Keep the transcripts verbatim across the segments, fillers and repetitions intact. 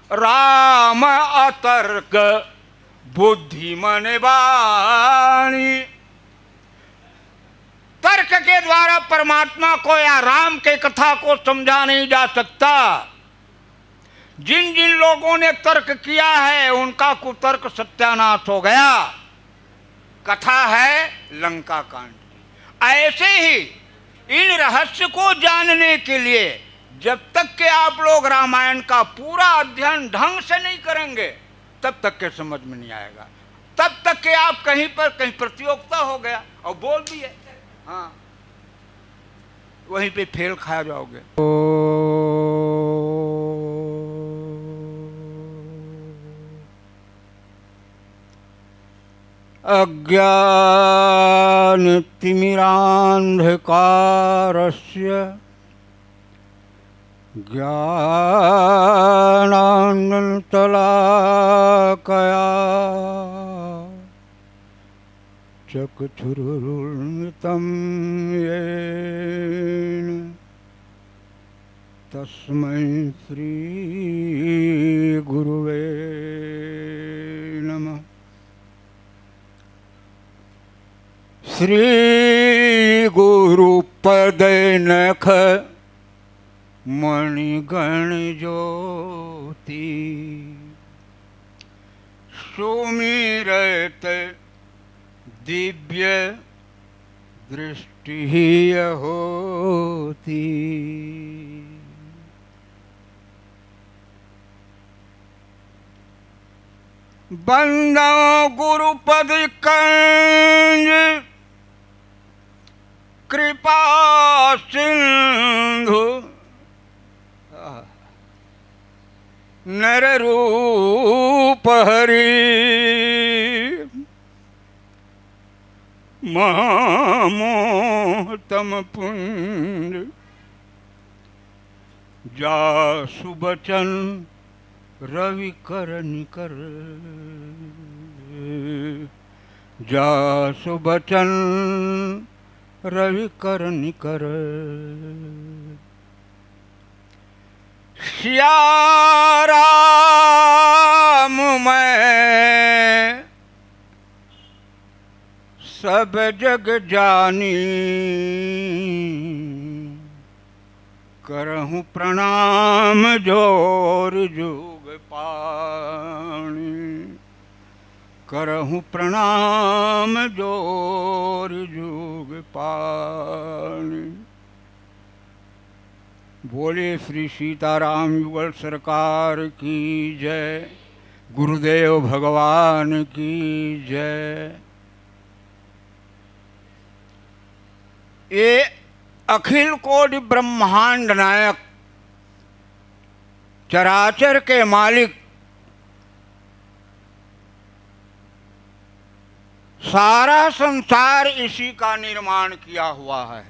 राम अतर्क बुद्धि मन बाणी। तर्क के द्वारा परमात्मा को या राम के कथा को समझा नहीं जा सकता। जिन जिन लोगों ने तर्क किया है, उनका कुतर्क सत्यानाश हो गया। कथा है लंका कांड की। ऐसे ही इन रहस्य को जानने के लिए जब तक के आप लोग रामायण का पूरा अध्ययन ढंग से नहीं करेंगे, तब तक के समझ में नहीं आएगा। तब तक के आप कहीं पर कहीं प्रतियोगिता हो गया और बोल दिए, हाँ, वहीं पे फेल खा जाओगे। अज्ञानतिमिरान्धकारस्य ज्ञानाञ्जनशलाकया चक्षुरुन्मीलितं येन तस्मै श्री गुरुवे नमः। श्री गुरु पद नख मणिगण ज्योति सुमिरत दिव्य दृष्टि होती। बंदो गुरुपद कंज कृपा सिंधु नर रूप हरि महामोहतम पुंज। जा सुबचन रवि कर निकर, जा सुबचन रवि कर निकर। सिया राम मैं सब जग जानी, करहूँ प्रणाम जोर जुग पाणी, करहूँ प्रणाम जोर जुग पाणी। बोले श्री सीताराम युगल सरकार की जय, गुरुदेव भगवान की जय। ये अखिल कोटि ब्रह्मांड नायक, चराचर के मालिक, सारा संसार इसी का निर्माण किया हुआ है,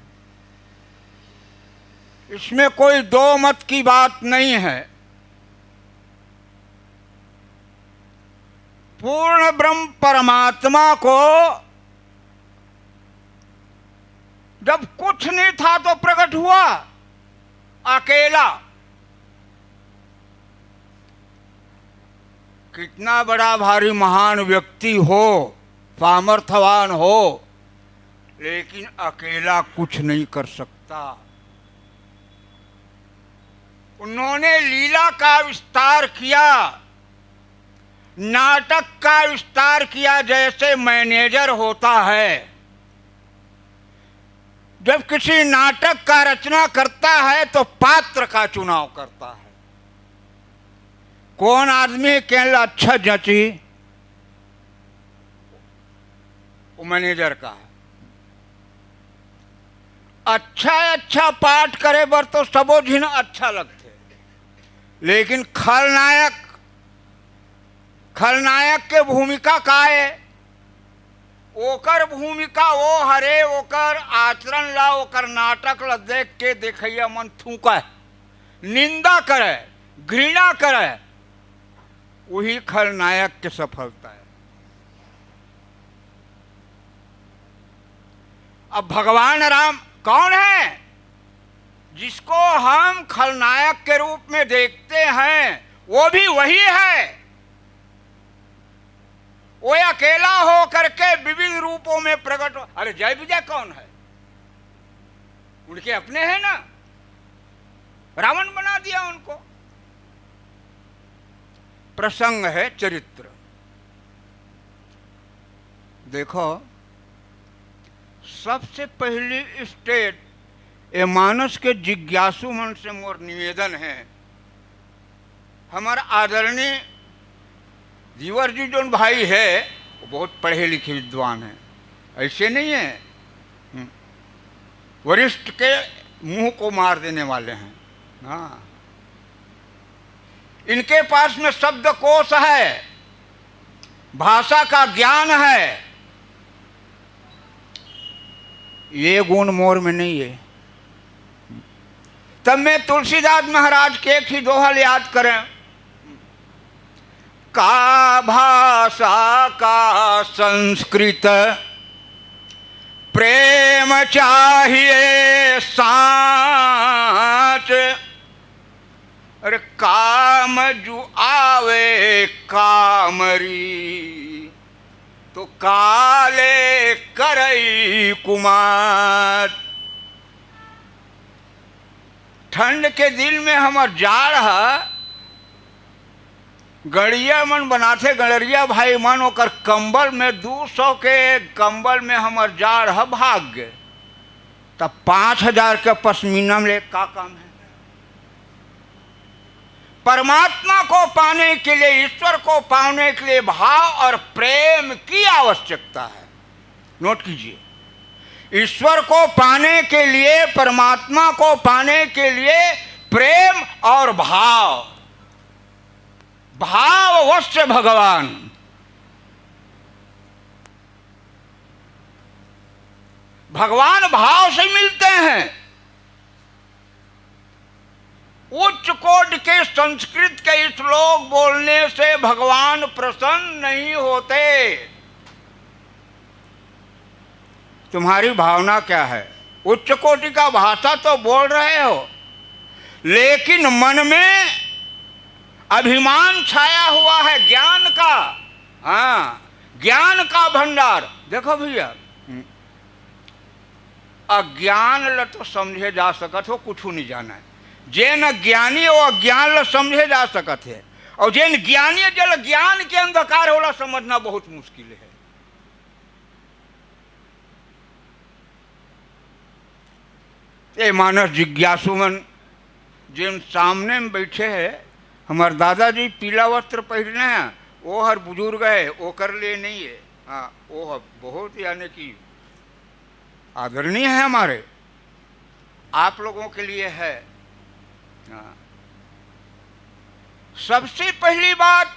इसमें कोई दो मत की बात नहीं है। पूर्ण ब्रह्म परमात्मा को जब कुछ नहीं था तो प्रकट हुआ अकेला। कितना बड़ा भारी महान व्यक्ति हो, सामर्थवान हो, लेकिन अकेला कुछ नहीं कर सकता। उन्होंने लीला का विस्तार किया, नाटक का विस्तार किया। जैसे मैनेजर होता है, जब किसी नाटक का रचना करता है तो पात्र का चुनाव करता है। कौन आदमी केला अच्छा जची, वो मैनेजर का है। अच्छा अच्छा पाठ करे बर तो सबो झिन अच्छा लगथे, लेकिन खलनायक, खलनायक के भूमिका का है? ओकर भूमिका वो हरे, ओकर आचरण ला, ओकर नाटक ला देख के देखइया मन थूकय, निंदा करय, घृणा करय। वही खलनायक के सफलता है। अब भगवान राम कौन है जिसको हम खलनायक के रूप में देखते हैं? वो भी वही है। वो अकेला हो करके विविध रूपों में प्रकट हो। अरे, जय विजय कौन है? उनके अपने हैं ना, रावण बना दिया उनको। प्रसंग है चरित्र। देखो, सबसे पहली स्टेज, ए मानस के जिज्ञासु मन से मोर निवेदन है, हमर आदरणीय धीवर जी जोन भाई है, वो बहुत पढ़े लिखे विद्वान है, ऐसे नहीं है। हम्म। वरिष्ठ के मुंह को मार देने वाले हैं। हाँ, इनके पास में शब्दकोश है, भाषा का ज्ञान है, ये गुण मोर में नहीं है। तब में तुलसीदास महाराज के एक ही दोहा ल याद करें, का भाषा का संस्कृत, प्रेम चाहिए सांच। अरे, काम जु आवे कामरी, तो काले करई कुमार। ठंड के दिन में हमर जाड़ ह, गड़िया मन बनाथे, गड़रिया भाई मन, ओकर कंबल में, दू सौ के कंबल में हमर जाड़ ह भाग गे, तब पाँच हजार के पश्मीना में ले का काम है? परमात्मा को पाने के लिए, ईश्वर को पाने के लिए भाव और प्रेम की आवश्यकता है। नोट कीजिए, ईश्वर को पाने के लिए, परमात्मा को पाने के लिए प्रेम और भाव, भाववश्य भगवान। भगवान भाव से मिलते हैं। उच्च कोटि के संस्कृत के श्लोक बोलने से भगवान प्रसन्न नहीं होते। तुम्हारी भावना क्या है? उच्च कोटि का भाषा तो बोल रहे हो, लेकिन मन में अभिमान छाया हुआ है ज्ञान का। हाँ, ज्ञान का भंडार। देखो भैया, अज्ञान ल तो समझे जा सकत हो, कुछु नहीं जाना है। जेन अज्ञानी, वो अज्ञान ल समझे जा सकत है, और जेन ज्ञानी, जल ज्ञान के अंधकार होला समझना बहुत मुश्किल है। ए मानस जिज्ञासु मन, जेन सामने में बैठे हैं, हमार दादाजी पीला वस्त्र पहने हैं, वो हर बुजुर्ग है, ओकर लिए नहीं है। हाँ, वो ह-, बहुत, यानी कि आदरणीय है हमारे, आप लोगों के लिए है। हाँ। सबसे पहली बात,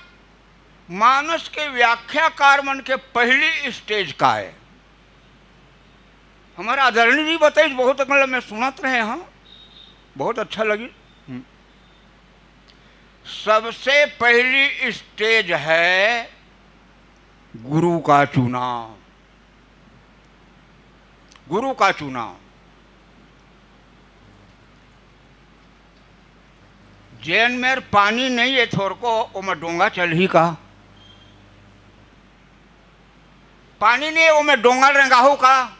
मानस के व्याख्याकार मन के पहली स्टेज का है। हमारा आदरणीय जी बताइस, बहुत अकन ल मैं सुनत रहे हंव, बहुत अच्छा लगिस। हम्म। सबसे पहली स्टेज है गुरु का चुनाव। गुरु का चुनाव। जेन मेर पानी नहीं है थोरको, ओमा डोंगा चलही का? पानी नहीं है, ओमे डोंगा रेंगाहू का?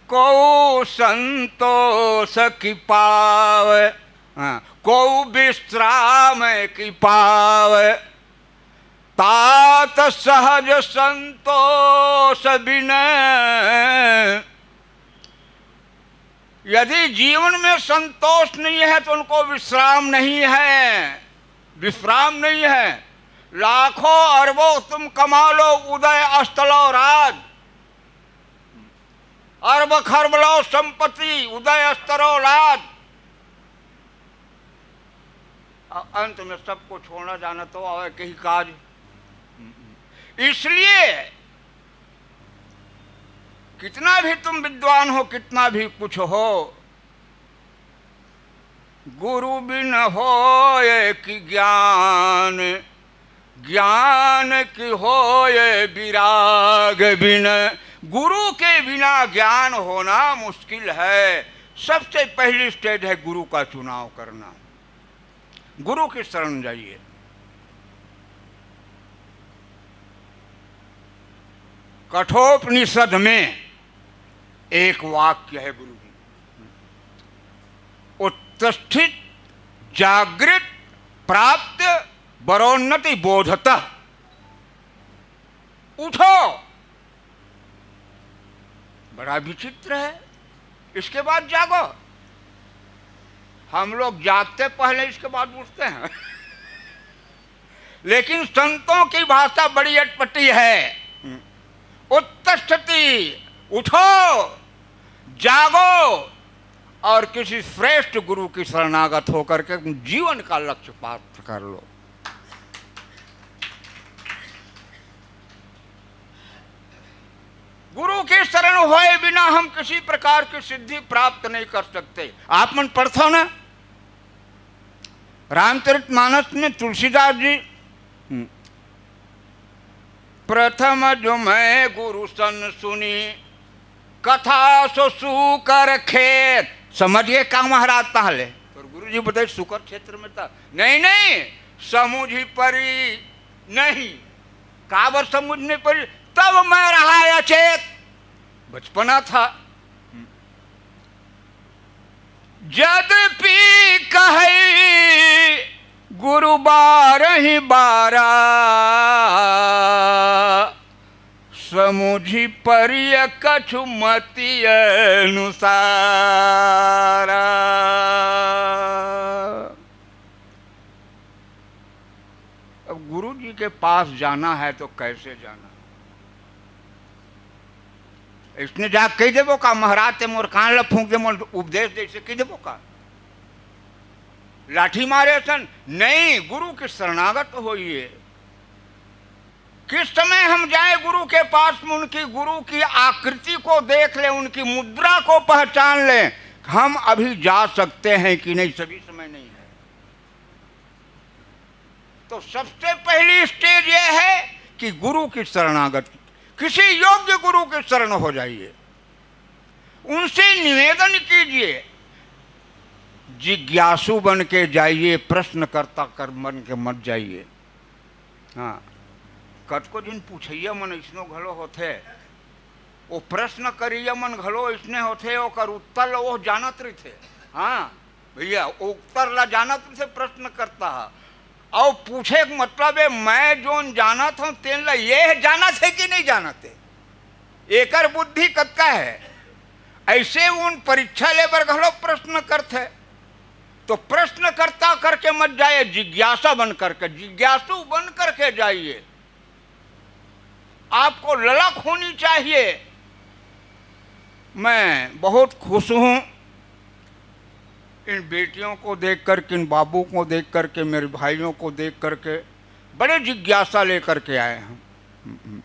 को संतोष की पाव, हाँ, को विश्राम की पाव, तात सहज संतोष बिन। यदि जीवन में संतोष नहीं है, तो उनको विश्राम नहीं है, विश्राम नहीं है। लाखों अरबों तुम कमा लो, उदय अस्त लो राज, अरब खरब लो संपत्ति, उदय अस्त लो राज, और अंत में सबको छोड़ना जाना तो आवे कही काज। इसलिए कितना भी तुम विद्वान हो, कितना भी कुछ हो, गुरु बिन होय कि ज्ञान, ज्ञान कि होय विराग बिन। गुरु के बिना ज्ञान होना मुश्किल है। सबसे पहली स्टेज है गुरु का चुनाव करना। गुरु की शरण जाइए। कठोपनिषद में एक वाक्य है गुरु जी, उत्तिष्ठित जागृत प्राप्त वरोन्नति बोधतः। उठो। बड़ा विचित्र है। इसके बाद जागो। हम लोग जागते पहले, इसके बाद उठते हैं। लेकिन संतों की भाषा बड़ी अटपटी है। उत्तिष्ठति, उठो, जागो और किसी श्रेष्ठ गुरु की शरणागत होकर के जीवन का लक्ष्य प्राप्त कर लो। गुरु की शरण होए बिना हम किसी प्रकार की सिद्धि प्राप्त नहीं कर सकते। आप मन पढ़थव ना, रामचरित मानस में तुलसीदास जी, हम्म, प्रथम जो मैं गुरु सन सुनी, कथा सो सूकर खेत। समझ गए का महाराज? ताहले तो गुरु जी बताए, सूकर क्षेत्र में था। नहीं, नहीं, समुझी परी नहीं। काबर समुझ नहीं परी? तब मैं रहा अचेत, बचपना था। जदपि कहै गुरु बारहि बारा, समुझि परिय कछु मति अनुसारा। अब गुरु जी के पास जाना है तो कैसे जाना? इसने जा कह देबो का, महाराज ते मोर कान ला फूंक दे, मोर उपदेश दे, इसे कह देबो का? लाठी मारे असन नहीं, गुरु के शरणागत होइए। किस समय हम जाए गुरु के पास में, उनकी, गुरु की आकृति को देख ले, उनकी मुद्रा को पहचान ले, हम अभी जा सकते हैं कि नहीं, सभी समय नहीं है। तो सबसे पहली स्टेज यह है कि गुरु की शरणागत, किसी योग्य गुरु की शरण हो जाइए, उनसे निवेदन कीजिए, जिज्ञासु बन के जाइए, प्रश्नकर्ता कर बन के मत जाइए। हाँ, कतको झिन पूछइया मन अइसनो घलो होथे, वो प्रश्न करइया मन घलो अइसने होथे, ओकर उत्तर ल वो जानत रहिथे। हाँ भैया, वो उत्तर ला जानत रहिथे प्रश्नकर्ता ह, अउ पूछे के मतलब है, मैं जोन जानत हूँ, तेन ला ये जानत है कि नहीं जानत है, एकर बुद्धि कतका है। ऐसे उन परीक्षा ले बर घलो प्रश्न करथे। तो प्रश्नकर्ता करके मत जाइए, जिज्ञासा बन करके, जिज्ञासु बन करके जाइए। आपको ललक होनी चाहिए। मैं बहुत खुश हूँ इन बेटियों को देख करके, इन बाबू को देख करके, मेरे भाइयों को देख करके, बड़े जिज्ञासा लेकर के आए हैं।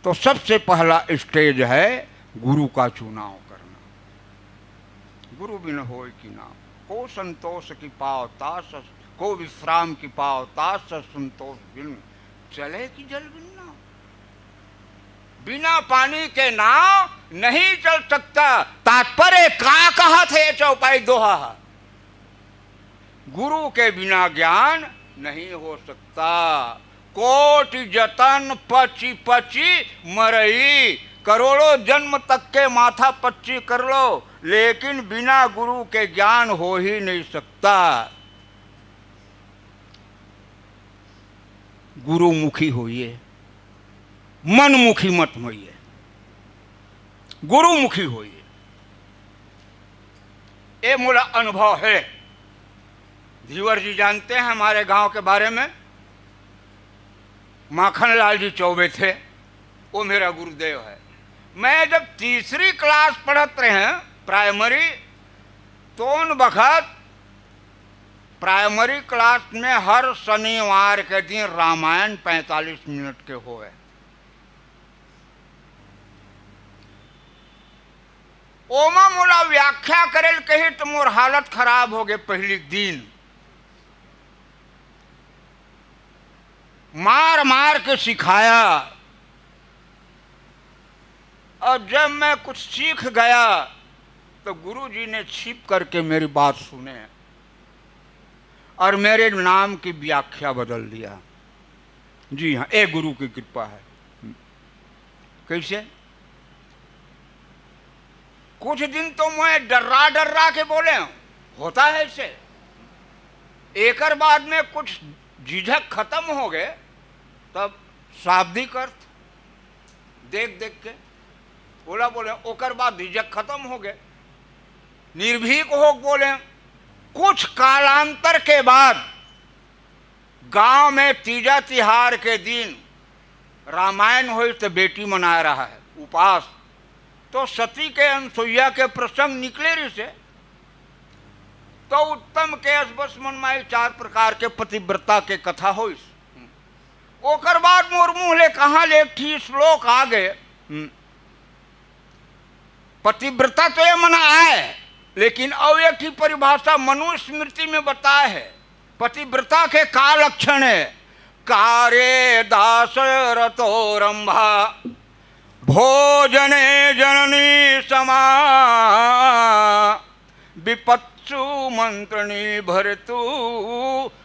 तो सबसे पहला स्टेज है गुरु का चुनाव करना। गुरु बिन होय की नाव, को संतोष की पाव तास, को विश्राम की पाव तास, संतोष बिन चले कि जल बिन नाव। बिना पानी के नाव नहीं चल सकता। तात्पर्य का कहा थे चौपाई दोहा, गुरु के बिना ज्ञान नहीं हो सकता। कोटि जतन पचि पचि मरई, करोड़ों जन्म तक के माथा पच्ची कर लो, लेकिन बिना गुरु के ज्ञान हो ही नहीं सकता। गुरुमुखी होइए, मनमुखी मत होइए, गुरुमुखी होइए। ये मोला अनुभव है। धीवर जी जानते हैं हमारे गांव के बारे में, माखन लाल जी चौबे थे, वो मेरा गुरुदेव है। मैं जब तीसरी क्लास पढ़त रहे प्राइमरी, तो उन बखत प्राइमरी क्लास में हर शनिवार के दिन रामायण पैंतालीस मिनट के होए। ओमा मोला व्याख्या करे ल कही त मोर हालत खराब हो गे। पहली दिन मार मार के सिखाया, और जब मैं कुछ सीख गया तो गुरु जी ने छिप करके मेरी बात सुने और मेरे नाम की व्याख्या बदल दिया। जी हाँ, ये गुरु की कृपा है। कैसे? कुछ दिन तो मैं डर्रा डर्रा के बोले हूँ, होता है ऐसे। एकर बाद में कुछ झिझक खत्म हो गए, तब शाब्दिक अर्थ देख देख के बोला, बोले, ओकर बाद झिझक खत्म हो गए, निर्भीक हो बोले। कुछ कालांतर के बाद गांव में तीजा तिहार के दिन रामायण होई तो बेटी मना रहा है उपास, तो सती के अनसुईया के प्रसंग निकले रहिसे। तो उत्तम केस बस मन माई चार प्रकार के पतिव्रता के कथा होइस। ओकर बाद मोर मुंह ले कहां ले एक ठी श्लोक आ गए। हम्म। पतिव्रता तो ये मन आए, लेकिन अउ एक ठी परिभाषा मनुस्मृति में बताए है। पतिव्रता के का लक्षण है? कार्ये दास रतोरंभा, भोजने जननी समा, विपत्सु मंत्रणी भर्तु,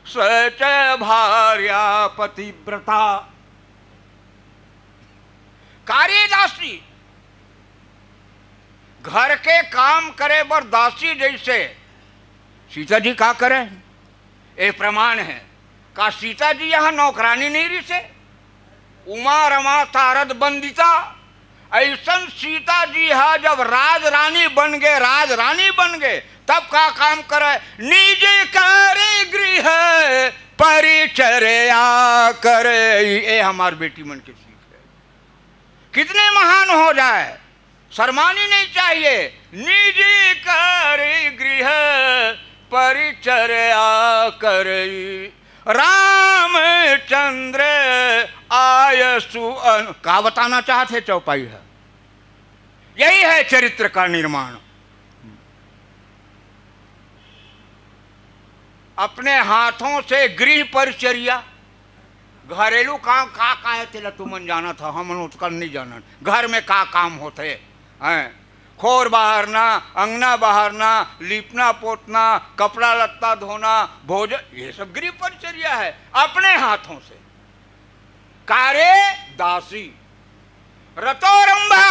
स च भार्या पतिव्रता। कार्ये दासी, घर के काम करे बर दासी जैसे। सीता जी का करे? ए प्रमाण है। का सीता जी यहाँ नौकरानी नहीं रहिसे? उमा रमा सारद बंदिता। ऐसन सीता जी हा जब राजरानी बन गए, राजरानी बन गए, तब का काम करे? निज करे गृह परिचर्या करे। ए हमार बेटी मन के सीख है। कितने महान हो जाए, शर्मानी नहीं चाहिए। निज करे गृह परिचर्या करे, रामचंद्र आयसु अन-, का बताना चाहते चौपाई है? यही है चरित्र का निर्माण। अपने हाथों से गृह परिचर्या, घरेलू काम का का है, तेला तुमन जानत हो, हमन ओतका नहीं जानन। घर में का काम होथे, हैं? खोर बहारना, अंगना बहारना, लीपना पोतना, कपड़ा लत्ता धोना, भोजन, ये सब गृह परिचर्या है, अपने हाथों से। कार्ये दासी। रतोरंभा,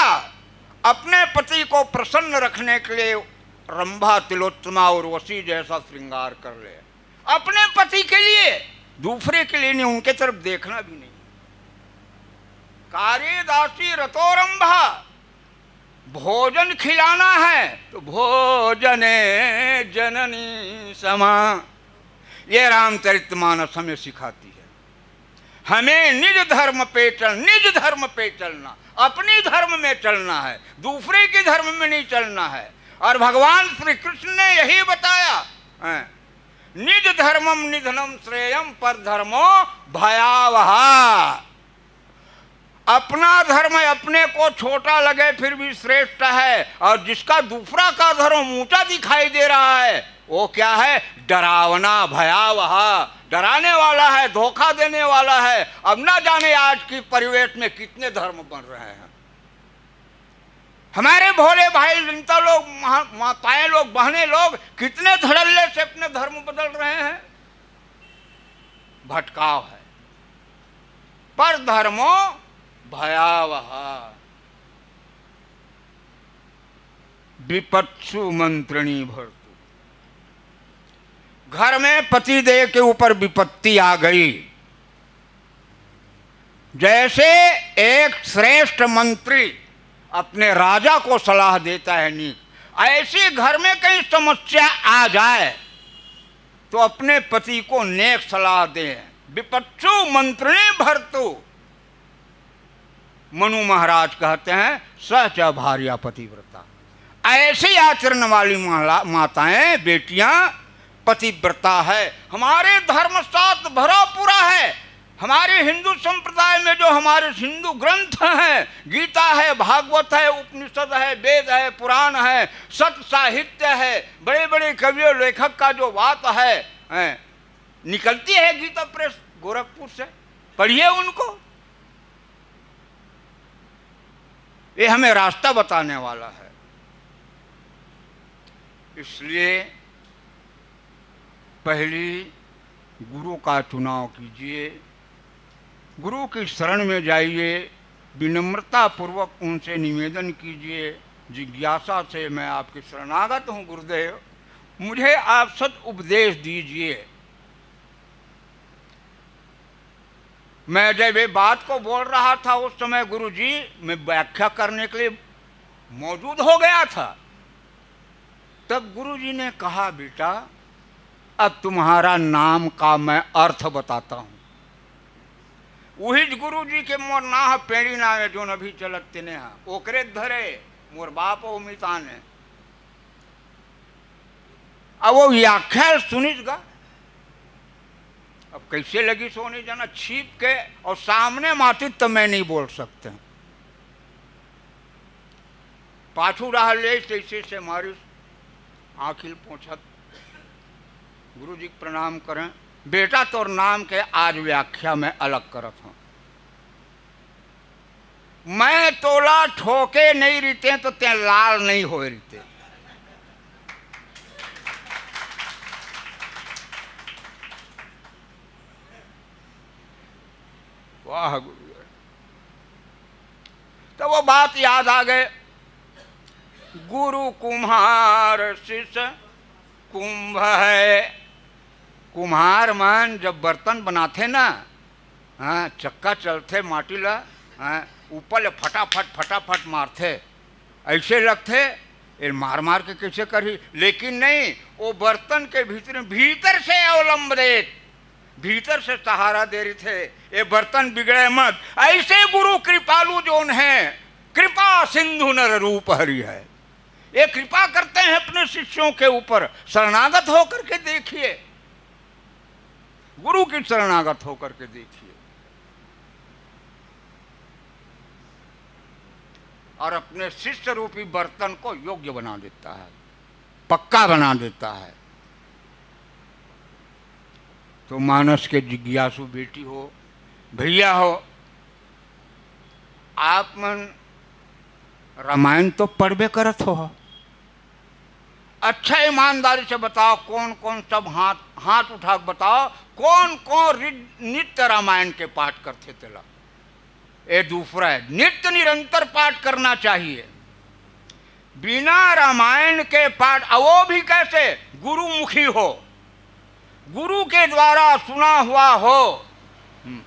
अपने पति को प्रसन्न रखने के लिए रंभा, तिलोत्तमा, उर्वशी जैसा श्रृंगार कर ले। अपने पति के लिए, दूसरे के लिए नहीं, उनके तरफ देखना भी नहीं। कार्ये दासी रतोरंभा, भोजन खिलाना है तो भोजने जननी समा। ये रामचरितमानस हमें सिखाती है। हमें निज धर्म पे चल, निज धर्म पे चलना, अपनी धर्म में चलना है, दूसरे के धर्म में नहीं चलना है। और भगवान श्री कृष्ण ने यही बताया, हैं, निज धर्मम निधनम श्रेयम पर धर्मो भयावहा। अपना धर्म अपने को छोटा लगे फिर भी श्रेष्ठ है, और जिसका दूसरा का धर्म ऊंचा दिखाई दे रहा है, वो क्या है? डरावना, भयावह, डराने वाला है, धोखा देने वाला है। अब ना जाने आज की परिवेश में कितने धर्म बन रहे हैं। हमारे भोले भाई जनता लोग, महा-, माताएं लोग, बहनें लोग कितने धड़ल्ले से अपने धर्म बदल रहे हैं। भटकाव है। पर धर्मो भयावह, विपत्सु मंत्रिणी भर्तु। घर में पति देव के ऊपर विपत्ति आ गई, जैसे एक श्रेष्ठ मंत्री अपने राजा को सलाह देता है नीक, ऐसे घर में कहीं समस्या आ जाए तो अपने पति को नेक सलाह दें। विपत्सु मंत्रिणी भर्तु। मनु महाराज कहते हैं, स च भार्या पतिव्रता। ऐसी आचरण वाली महिला, माताएं, बेटियां पतिव्रता है। हमारे धर्मशास्त्र भरा पूरा है। हमारे हिंदू संप्रदाय में जो हमारे हिंदू ग्रंथ हैं, गीता है, भागवत है, उपनिषद है, वेद है, पुराण है, सत साहित्य है, बड़े बड़े कवियों लेखक का जो बात है, हैं, निकलती है गीता प्रेस गोरखपुर से, पढ़िए उनको। ये हमें रास्ता बताने वाला है। इसलिए पहली गुरु का चुनाव कीजिए, गुरु की शरण में जाइए, विनम्रतापूर्वक उनसे निवेदन कीजिए, जिज्ञासा से, "मैं आपके शरणागत हूँ गुरुदेव, मुझे आप सद उपदेश दीजिए।" मैं जब ये बात को बोल रहा था, उस समय गुरुजी, मैं व्याख्या करने के लिए मौजूद हो गया था। तब गुरुजी ने कहा, "बेटा, अब तुम्हारा नाम का मैं अर्थ बताता हूँ।" वही गुरुजी के मोर नाम पेड़ी नाम है, जोन अभी चलत तेने हा, ओकरे धरे मोर बाप अउ मितान है। अब वो व्याख्या सुनिस गा, अब कैसे लगिस वो नहीं जाना, छिप के और सामने मातिस त मैं नहीं बोल सकते। पाछू रहा ले, तैसे से मारिस, आँखी ल पोंछत, "गुरु जी के प्रणाम करें, बेटा तोर नाम के आज व्याख्या मैं अलग करत हूँ।" मैं तोला ठोके नहीं रहितें तो तें लाल नहीं होए रहितें। वाह गुरु। तो वो बात याद आ गए, गुरु कुम्हार शिष्य कुंभ है। कुम्हार मन जब बर्तन बनाथे ना, हाँ, चक्का चलथे, माटी ला, हाँ, ऊपर ले फटाफट, फटाफट मारथे, ऐसे लगथे, ये मार मार के कैसे करही, लेकिन नहीं, वो बर्तन के भीतर, भीतर से अवलंब दे, भीतर से सहारा दे रहिथे, ये बर्तन बिगड़े मत। ऐसे गुरु कृपालु जोन है, कृपा सिंधु नर रूप हरि है। ये कृपा करते हैं अपने शिष्यों के ऊपर। शरणागत होकर के देखिए, गुरु की शरणागत होकर के देखिए, और अपने शिष्य रूपी बर्तन को योग्य बना देता है, पक्का बना देता है। तो मानस के जिज्ञासु बेटी हो, भैया हो, आप मन रामायण तो पढ़बे करत हो, अच्छा, ईमानदारी से बताओ, कौन कौन सब हाथ, हाथ उठा के बताओ, कौन कौन रिद-, नित्य रामायण के पाठ करथे तेला? ये दूसरा है, नित्य निरंतर पाठ करना चाहिए। बिना रामायण के पाठ, और वो भी कैसे? गुरुमुखी हो, गुरु के द्वारा सुना हुआ हो। हम्म।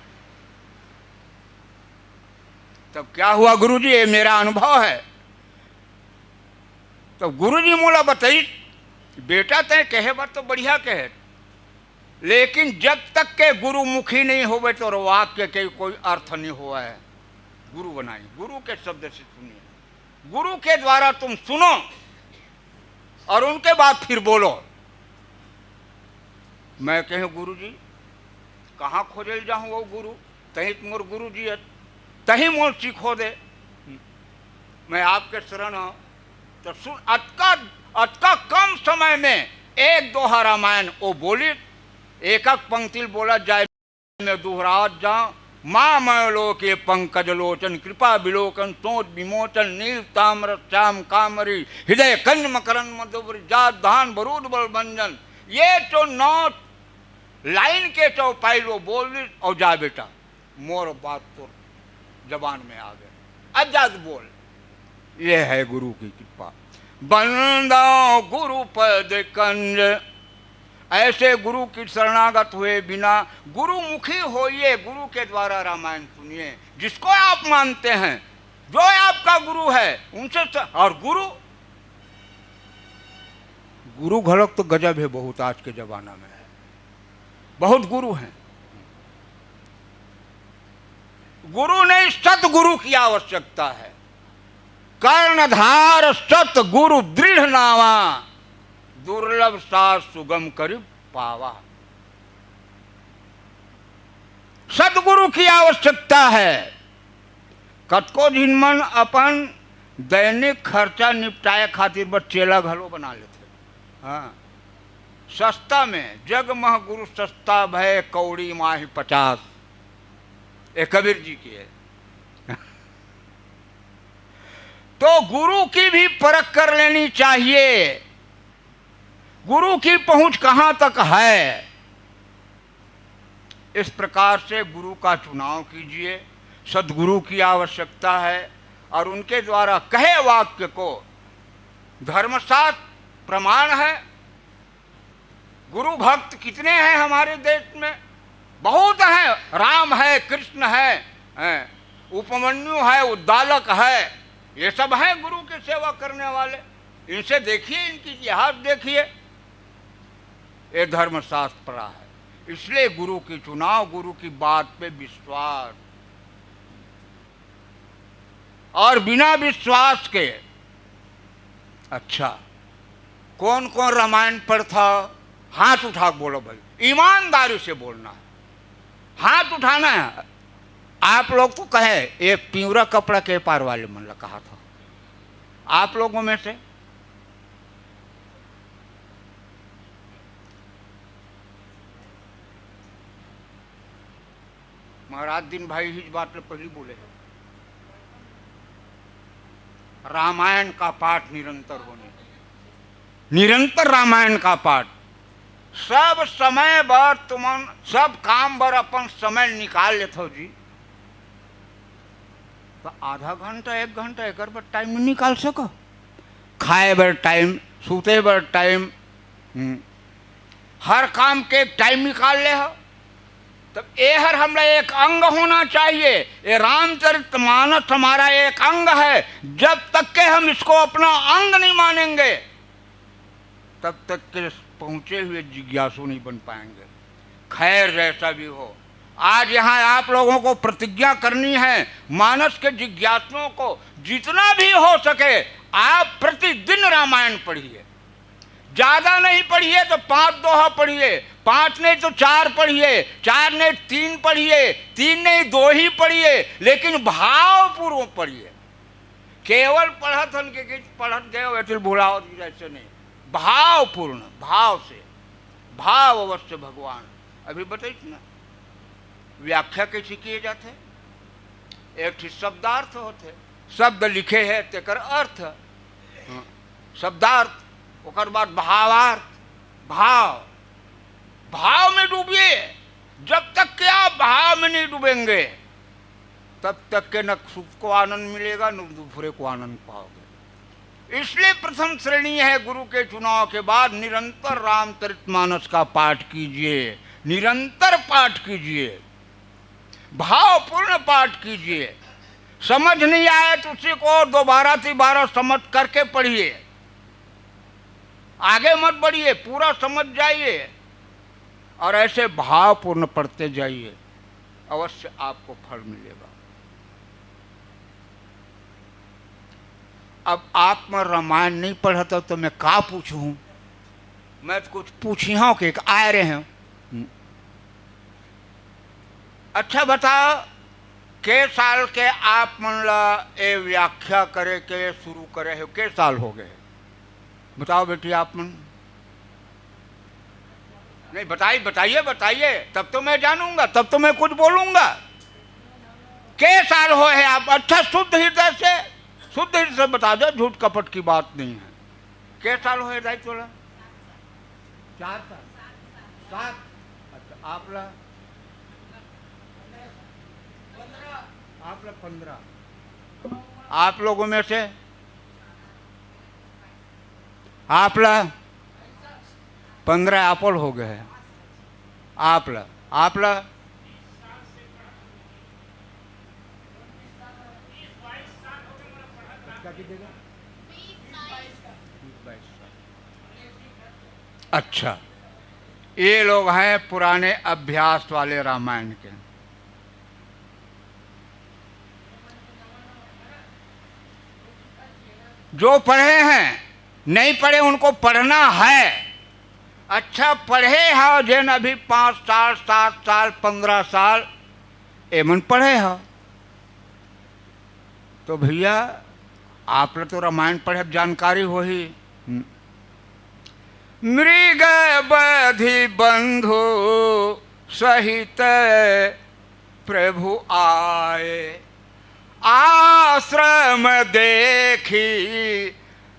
तब क्या हुआ गुरु जी, ये मेरा अनुभव है। तब गुरु जी मोला बताई, "बेटा, तैं कहे बर तो बढ़िया कहे, लेकिन जब तक के गुरुमुखी नहीं होवे तो वाक्य के कोई अर्थ नहीं हुआ है।" गुरु बनाई, गुरु के शब्द से सुनिए, गुरु के द्वारा तुम सुनो और उनके बाद फिर बोलो। मैं कहे, "गुरु जी, कहाँ खोजे ल जाहूँ वो गुरु? तहीं तो मोर गुरु जी है, तहीं मोर सिखो दे, मैं आपके शरण हूँ।" तो सुन, अतका, अतका कम समय में एक दोहा रामायण वो बोली, एक एक पंक्ति बोला जाए, मैं दोहरात जाऊँ, मामय लोके पंकज लोचन कृपा विलोकन सोच विमोचन नील ताम्र श्याम कामरी हृदय कंज मकरंद मधुर जात धान बरूद बल मंजन। ये तो नौ लाइन के चौपाई वो बोल दी और जा बेटा, मोर बात तो जबान में आ गए, अब जा तू बोल। ये है गुरु की कृपा। बंदो गुरु पद कंज, ऐसे गुरु की शरणागत हुए बिना गुरुमुखी होइए, गुरु के द्वारा रामायण सुनिए, जिसको आप मानते हैं, जो आपका गुरु है, उनसे स-, और गुरु, गुरु घलोक तो गजब है बहुत आज के जमाना में। बहुत गुरु हैं। गुरु नहीं, सतगुरु की आवश्यकता है। कर्णधार सतगुरु दृढ़ नावा, दुर्लभ सार सुगम करि पावा। सतगुरु की आवश्यकता है। कतको झिन मन अपन दैनिक खर्चा निपटाए खातिर बस चेला घलो बना लेथे। हाँ, सस्ता में, "जग मह गुरु सस्ता भय, कौड़ी माही पचास।" ये कबीर जी की है। तो गुरु की भी परख कर लेनी चाहिए। गुरु की पहुंच कहां तक है, इस प्रकार से गुरु का चुनाव कीजिए। सदगुरु की आवश्यकता है और उनके द्वारा कहे वाक्य को धर्मशास्त्र प्रमाण है। गुरु भक्त कितने हैं हमारे देश में? बहुत हैं। राम है, कृष्ण है, हैं, उपमन्यु है, उद्दालक है, ये सब हैं गुरु की सेवा करने वाले। इनसे देखिए, इनकी इतिहास देखिए। ये धर्मशास्त्र पढ़ा है, इसलिए गुरु की चुनाव, गुरु की बात पे विश्वास। और बिना विश्वास के, अच्छा, कौन कौन रामायण पढ़ता? हाथ उठा के बोलो भाई, ईमानदारी से बोलना है। हाथ उठाना है। आप लोग तो कहे, एक पिंवरा कपड़ा के पार वाले मन ला कहा था, आप लोगों में से। महाराज दीन भाई इस बात में पहली बोले हैं, रामायण का पाठ निरंतर होने, निरंतर रामायण का पाठ। सब समय बर तुमन, सब काम बर अपन समय निकाल लेथव जी, तो आधा घंटा, एक घंटा एकर बर टाइम निकाल सको? खाए बर टाइम, सूते बर टाइम, हम्म, हर काम के एक टाइम निकाल ले हो। तब ए हर हमला एक अंग होना चाहिए। ये रामचरित मानस हमारा एक अंग है। जब तक के हम इसको अपना अंग नहीं मानेंगे, तब तक के पहुंचे हुए जिज्ञासु नहीं बन पाएंगे। खैर, जैसा भी हो, आज यहाँ आप लोगों को प्रतिज्ञा करनी है, मानस के जिज्ञासुओं को, जितना भी हो सके आप प्रतिदिन रामायण पढ़िए। ज्यादा नहीं पढ़िए तो पांच दोहा पढ़िए, पांच नहीं तो चार पढ़िए, चार नहीं तीन पढ़िए, तीन नहीं दो ही पढ़िए, लेकिन भावपूर्वक पढ़िए। केवल पढ़त हन के कि पढ़त गए, वैसे भुलावत गिरे, ऐसे नहीं। भावपूर्ण, भाव से, भाव अवश्य भगवान। अभी बताइए ना, व्याख्या कैसे किए जाते? एक ठे शब्दार्थ होते, शब्द लिखे है तेकर अर्थ, हाँ, शब्दार्थ, ओकर बाद भावार्थ, भाव। भाव में डूबिए। जब तक के आप भाव में नहीं डूबेंगे, तब तक के न सुख को आनंद मिलेगा, न दूसरे को आनंद पाओगे। इसलिए प्रथम श्रेणी है गुरु के चुनाव के बाद निरंतर रामचरितमानस का पाठ कीजिए, निरंतर पाठ कीजिए, भावपूर्ण पाठ कीजिए। समझ नहीं आए तो उसी को दोबारा तिबारा समझ करके पढ़िए, आगे मत बढ़िए, पूरा समझ जाइए और ऐसे भावपूर्ण पढ़ते जाइए, अवश्य आपको फल मिलेगा। अब आप मन रामायण नहीं पढ़त हो तो मैं का पूछूं? मैं तो कुछ पूछी हूं कि एक आए रहे हूं। अच्छा बताओ, के साल के आप मन ला ए व्याख्या करे के शुरू करे हो? के साल हो गए? बताओ बेटी, आप मन। नहीं, बताइए, बताइए, बताइए, तब तो मैं जानूंगा, तब तो मैं कुछ बोलूंगा। के साल हो है आप? अच्छा, शुद्ध हृदय से, शुद्ध हृदय से बता दो, झूठ कपट की बात नहीं है। के साल हो है दाई तोला? चार साल। सात। अच्छा, आप ला? आप ला पंद्रह। आप लोगों में से आप ला पंद्रह apple हो गए हैं। आप ला, आप ला अच्छा, ये लोग हैं पुराने अभ्यास वाले रामायण के। जो पढ़े हैं, नहीं पढ़े, उनको पढ़ना है। अच्छा, पढ़े हो जेन अभी पाँच साल, सात साल, पंद्रह साल, एमन पढ़े हो, तो भैया, आप ला तो रामायण पढ़े जानकारी होही। हम्म। मृग बधि बंधु सहित प्रभु आए, आश्रम देखी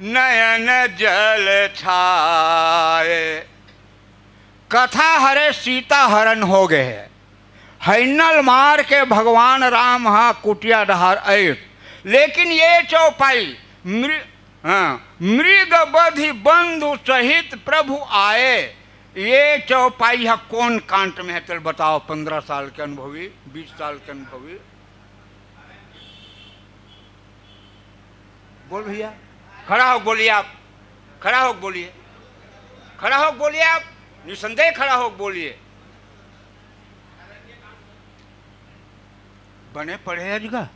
नयन जल छाए। कथा हरे सीता हरण हो गए हे। हैनल मार के भगवान राम हा कुटिया डहार आए। लेकिन ये चौपाई मृ-, हाँ, मृग बधि बंधु सहित प्रभु आए। ये चौपाई हा कौन कांड में है? चल बताओ, पन्द्रह साल के अनुभवी, बीस साल के अनुभवी। बोल भैया, खड़ा होके बोलिए आप, खड़ा होके बोलिए, खड़ा होके बोलिए आप, निसंदेह खड़ा होके बोलिए। बने पढ़े हैं जी का?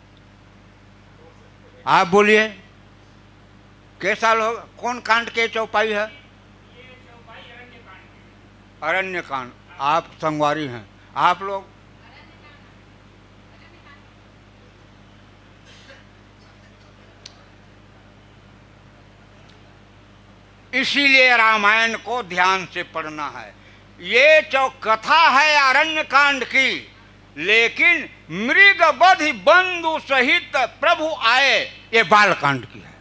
आप बोलिए, के साल हो, कौन कांड के चौपाई है? अरण्य कांड। आप संगवारी हैं, आप लोग। इसीलिए रामायण को ध्यान से पढ़ना है। ये जो कथा है अरण्य कांड की, लेकिन मृग बधि बंधु सहित प्रभु आए, ये बाल कांड की है।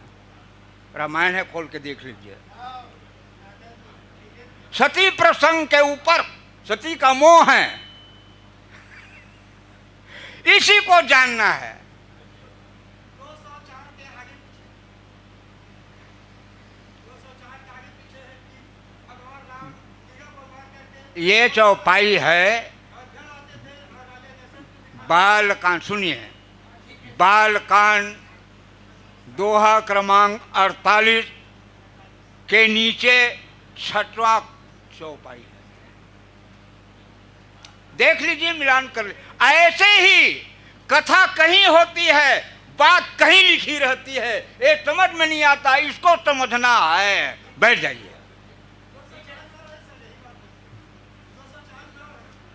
रामायण है, खोल के देख लीजिए। सती प्रसंग के ऊपर, सती का मोह है, इसी को जानना है। ये चौपाई है बालकांड। सुनिए, बालकांड, दोहा क्रमांक अड़तालीस के नीचे छठवां चौपाई है। देख लीजिए, मिलान कर लीजिए। ऐसे ही कथा कहीं होती है, बात कहीं लिखी रहती है, ये समझ में नहीं आता, इसको समझना है। बैठ जाइए।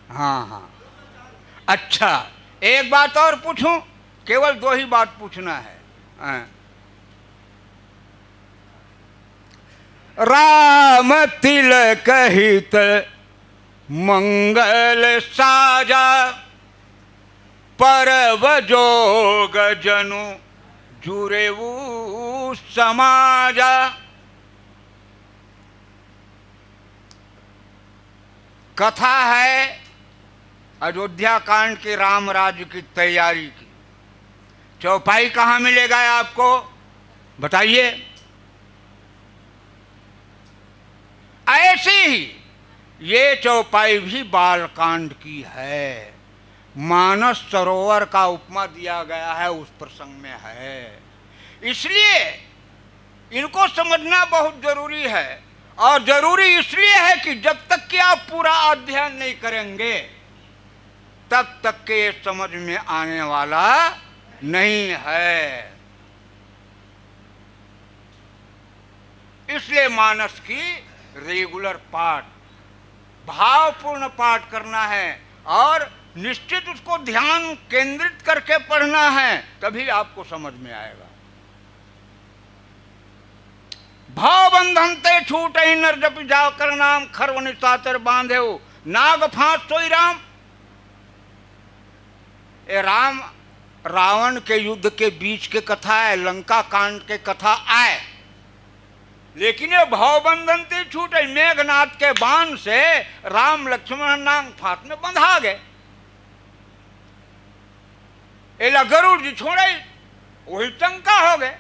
हाँ, हाँ। अच्छा, एक बात और पूछूं, केवल दो ही बात पूछना है। हाँ। राम तिलक हित मंगल साजा, परब जोग जनु जुरेऊ समाजा। कथा है अयोध्या कांड के, राम राज्य की तैयारी की। चौपाई कहाँ मिलेगा आपको, बताइए? ऐसे ही ये चौपाई भी बालकांड की है। मानस सरोवर का उपमा दिया गया है, उस प्रसंग में है। इसलिए इनको समझना बहुत जरूरी है। और जरूरी इसलिए है कि जब तक कि आप पूरा अध्ययन नहीं करेंगे, तब तक के ये समझ में आने वाला नहीं है। इसलिए मानस की रेगुलर पाठ, भावपूर्ण पाठ करना है और निश्चित उसको ध्यान केंद्रित करके पढ़ना है, तभी आपको समझ में आएगा। भाव बंधन ते छूटइ नर जपि जाकर नाम, खरव निशाचर बांधेउ नाग फांस सोई राम। ये राम रावण के युद्ध के बीच के कथा है, लंका कांड के कथा आय, लेकिन ये भाव बंधन ते छूटइ, मेघनाथ के बाण से राम लक्ष्मण नाग फांस में बंधा गए। एला गरुड़ जी छोड़े, वही शंका हो गए।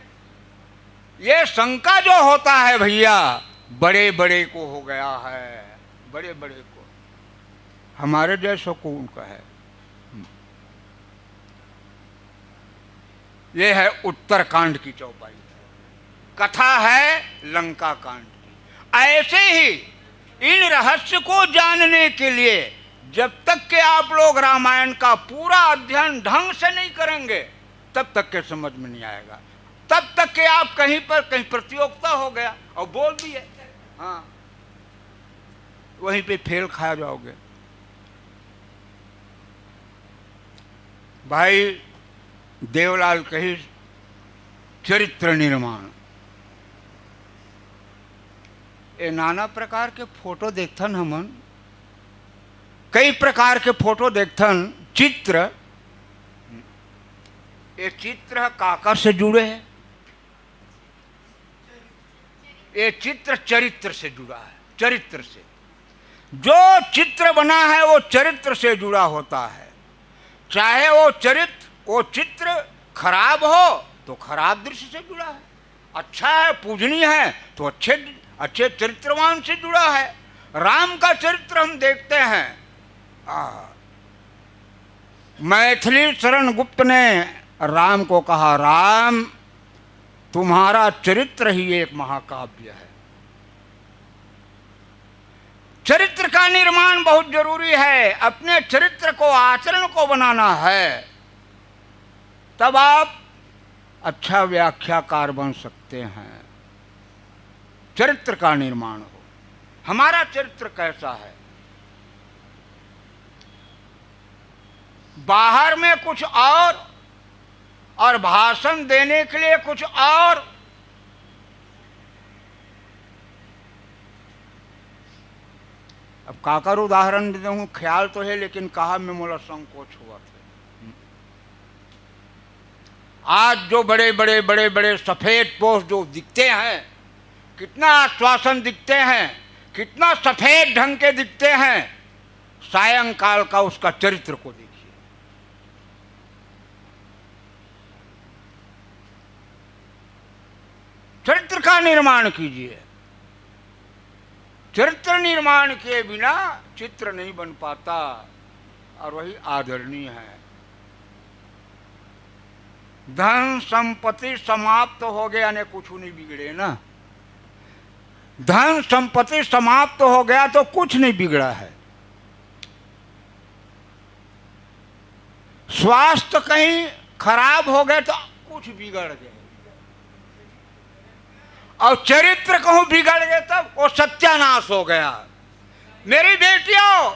ये शंका जो होता है भैया, बड़े बड़े को हो गया है, बड़े बड़े को, हमारे जैसों को उनका है। ये है उत्तरकांड की चौपाई, कथा है लंका कांड की। ऐसे ही इन रहस्य को जानने के लिए जब तक के आप लोग रामायण का पूरा अध्ययन ढंग से नहीं करेंगे, तब तक के समझ में नहीं आएगा। तब तक के आप कहीं पर कहीं प्रतियोगिता हो गया और बोल दिए, हाँ, वहीं पे फेल खा जाओगे। भाई देवलाल कही, चरित्र निर्माण, ये नाना प्रकार के फोटो देखथन हमन, कई प्रकार के फोटो देखथन, चित्र। ये चित्र ह काकर से जुड़े हे? ये चित्र चरित्र से जुड़ा है, चरित्र से। जो चित्र बना है वो चरित्र से जुड़ा होता है। चाहे वो चरित्र, वो चित्र खराब हो तो खराब दृश्य से जुड़ा है, अच्छा है, पूजनीय है तो अच्छे, अच्छे चरित्रवान से जुड़ा है। राम का चरित्र हम देखते हैं। आ, मैथिली शरण गुप्त ने राम को कहा, राम, तुम्हारा चरित्र ही एक महाकाव्य है। चरित्र का निर्माण बहुत जरूरी है। अपने चरित्र को, आचरण को बनाना है, तब आप अच्छा व्याख्याकार बन सकते हैं। चरित्र का निर्माण हो। हमारा चरित्र कैसा है? बाहर में कुछ और, और भाषण देने के लिए कुछ और। अब काकर उदाहरण दे दूं, ख्याल तो है, लेकिन कहा में मोला संकोच हुआ था। आज जो बड़े बड़े, बड़े बड़े सफेद पोश जो दिखते हैं, कितना आश्वासन दिखते हैं, कितना सफेद ढंग के दिखते हैं, सायंकाल का उसका चरित्र को देखिए। चरित्र का निर्माण कीजिए। चरित्र निर्माण किए बिना चित्र नहीं बन पाता, और वही आदरणीय है। धन संपत्ति समाप्त हो गया, ने कुछ नहीं बिगड़े ना। धन संपत्ति समाप्त हो गया तो कुछ नहीं बिगड़ा है। स्वास्थ्य कहीं खराब हो गए तो कुछ बिगड़ गए, और चरित्र कहूं बिगड़ गए तब वो सत्यानाश हो गया। मेरी बेटियों,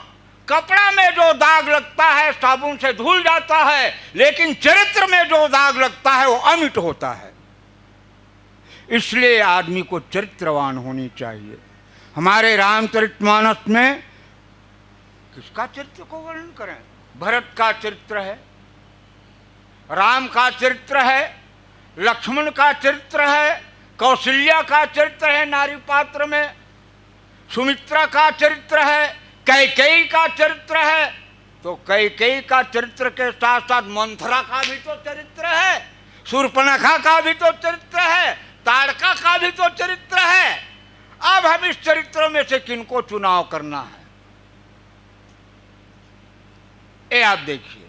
कपड़ा में जो दाग लगता है साबुन से धुल जाता है, लेकिन चरित्र में जो दाग लगता है वो अमिट होता है। इसलिए आदमी को चरित्रवान होनी चाहिए। हमारे रामचरितमानस में किसका चरित्र को वर्णन करें? भरत का चरित्र है, राम का चरित्र है, लक्ष्मण का चरित्र है, कौशल्या का चरित्र है नारी पात्र में, सुमित्रा का चरित्र है, कैकेयी का चरित्र है। तो कैकेयी का चरित्र के साथ साथ मंथरा का भी तो चरित्र है, शूर्पणखा का भी तो चरित्र है, ताड़का का भी तो चरित्र है। अब हम इस चरित्रों में से किनको चुनाव करना है, ये आप देखिए।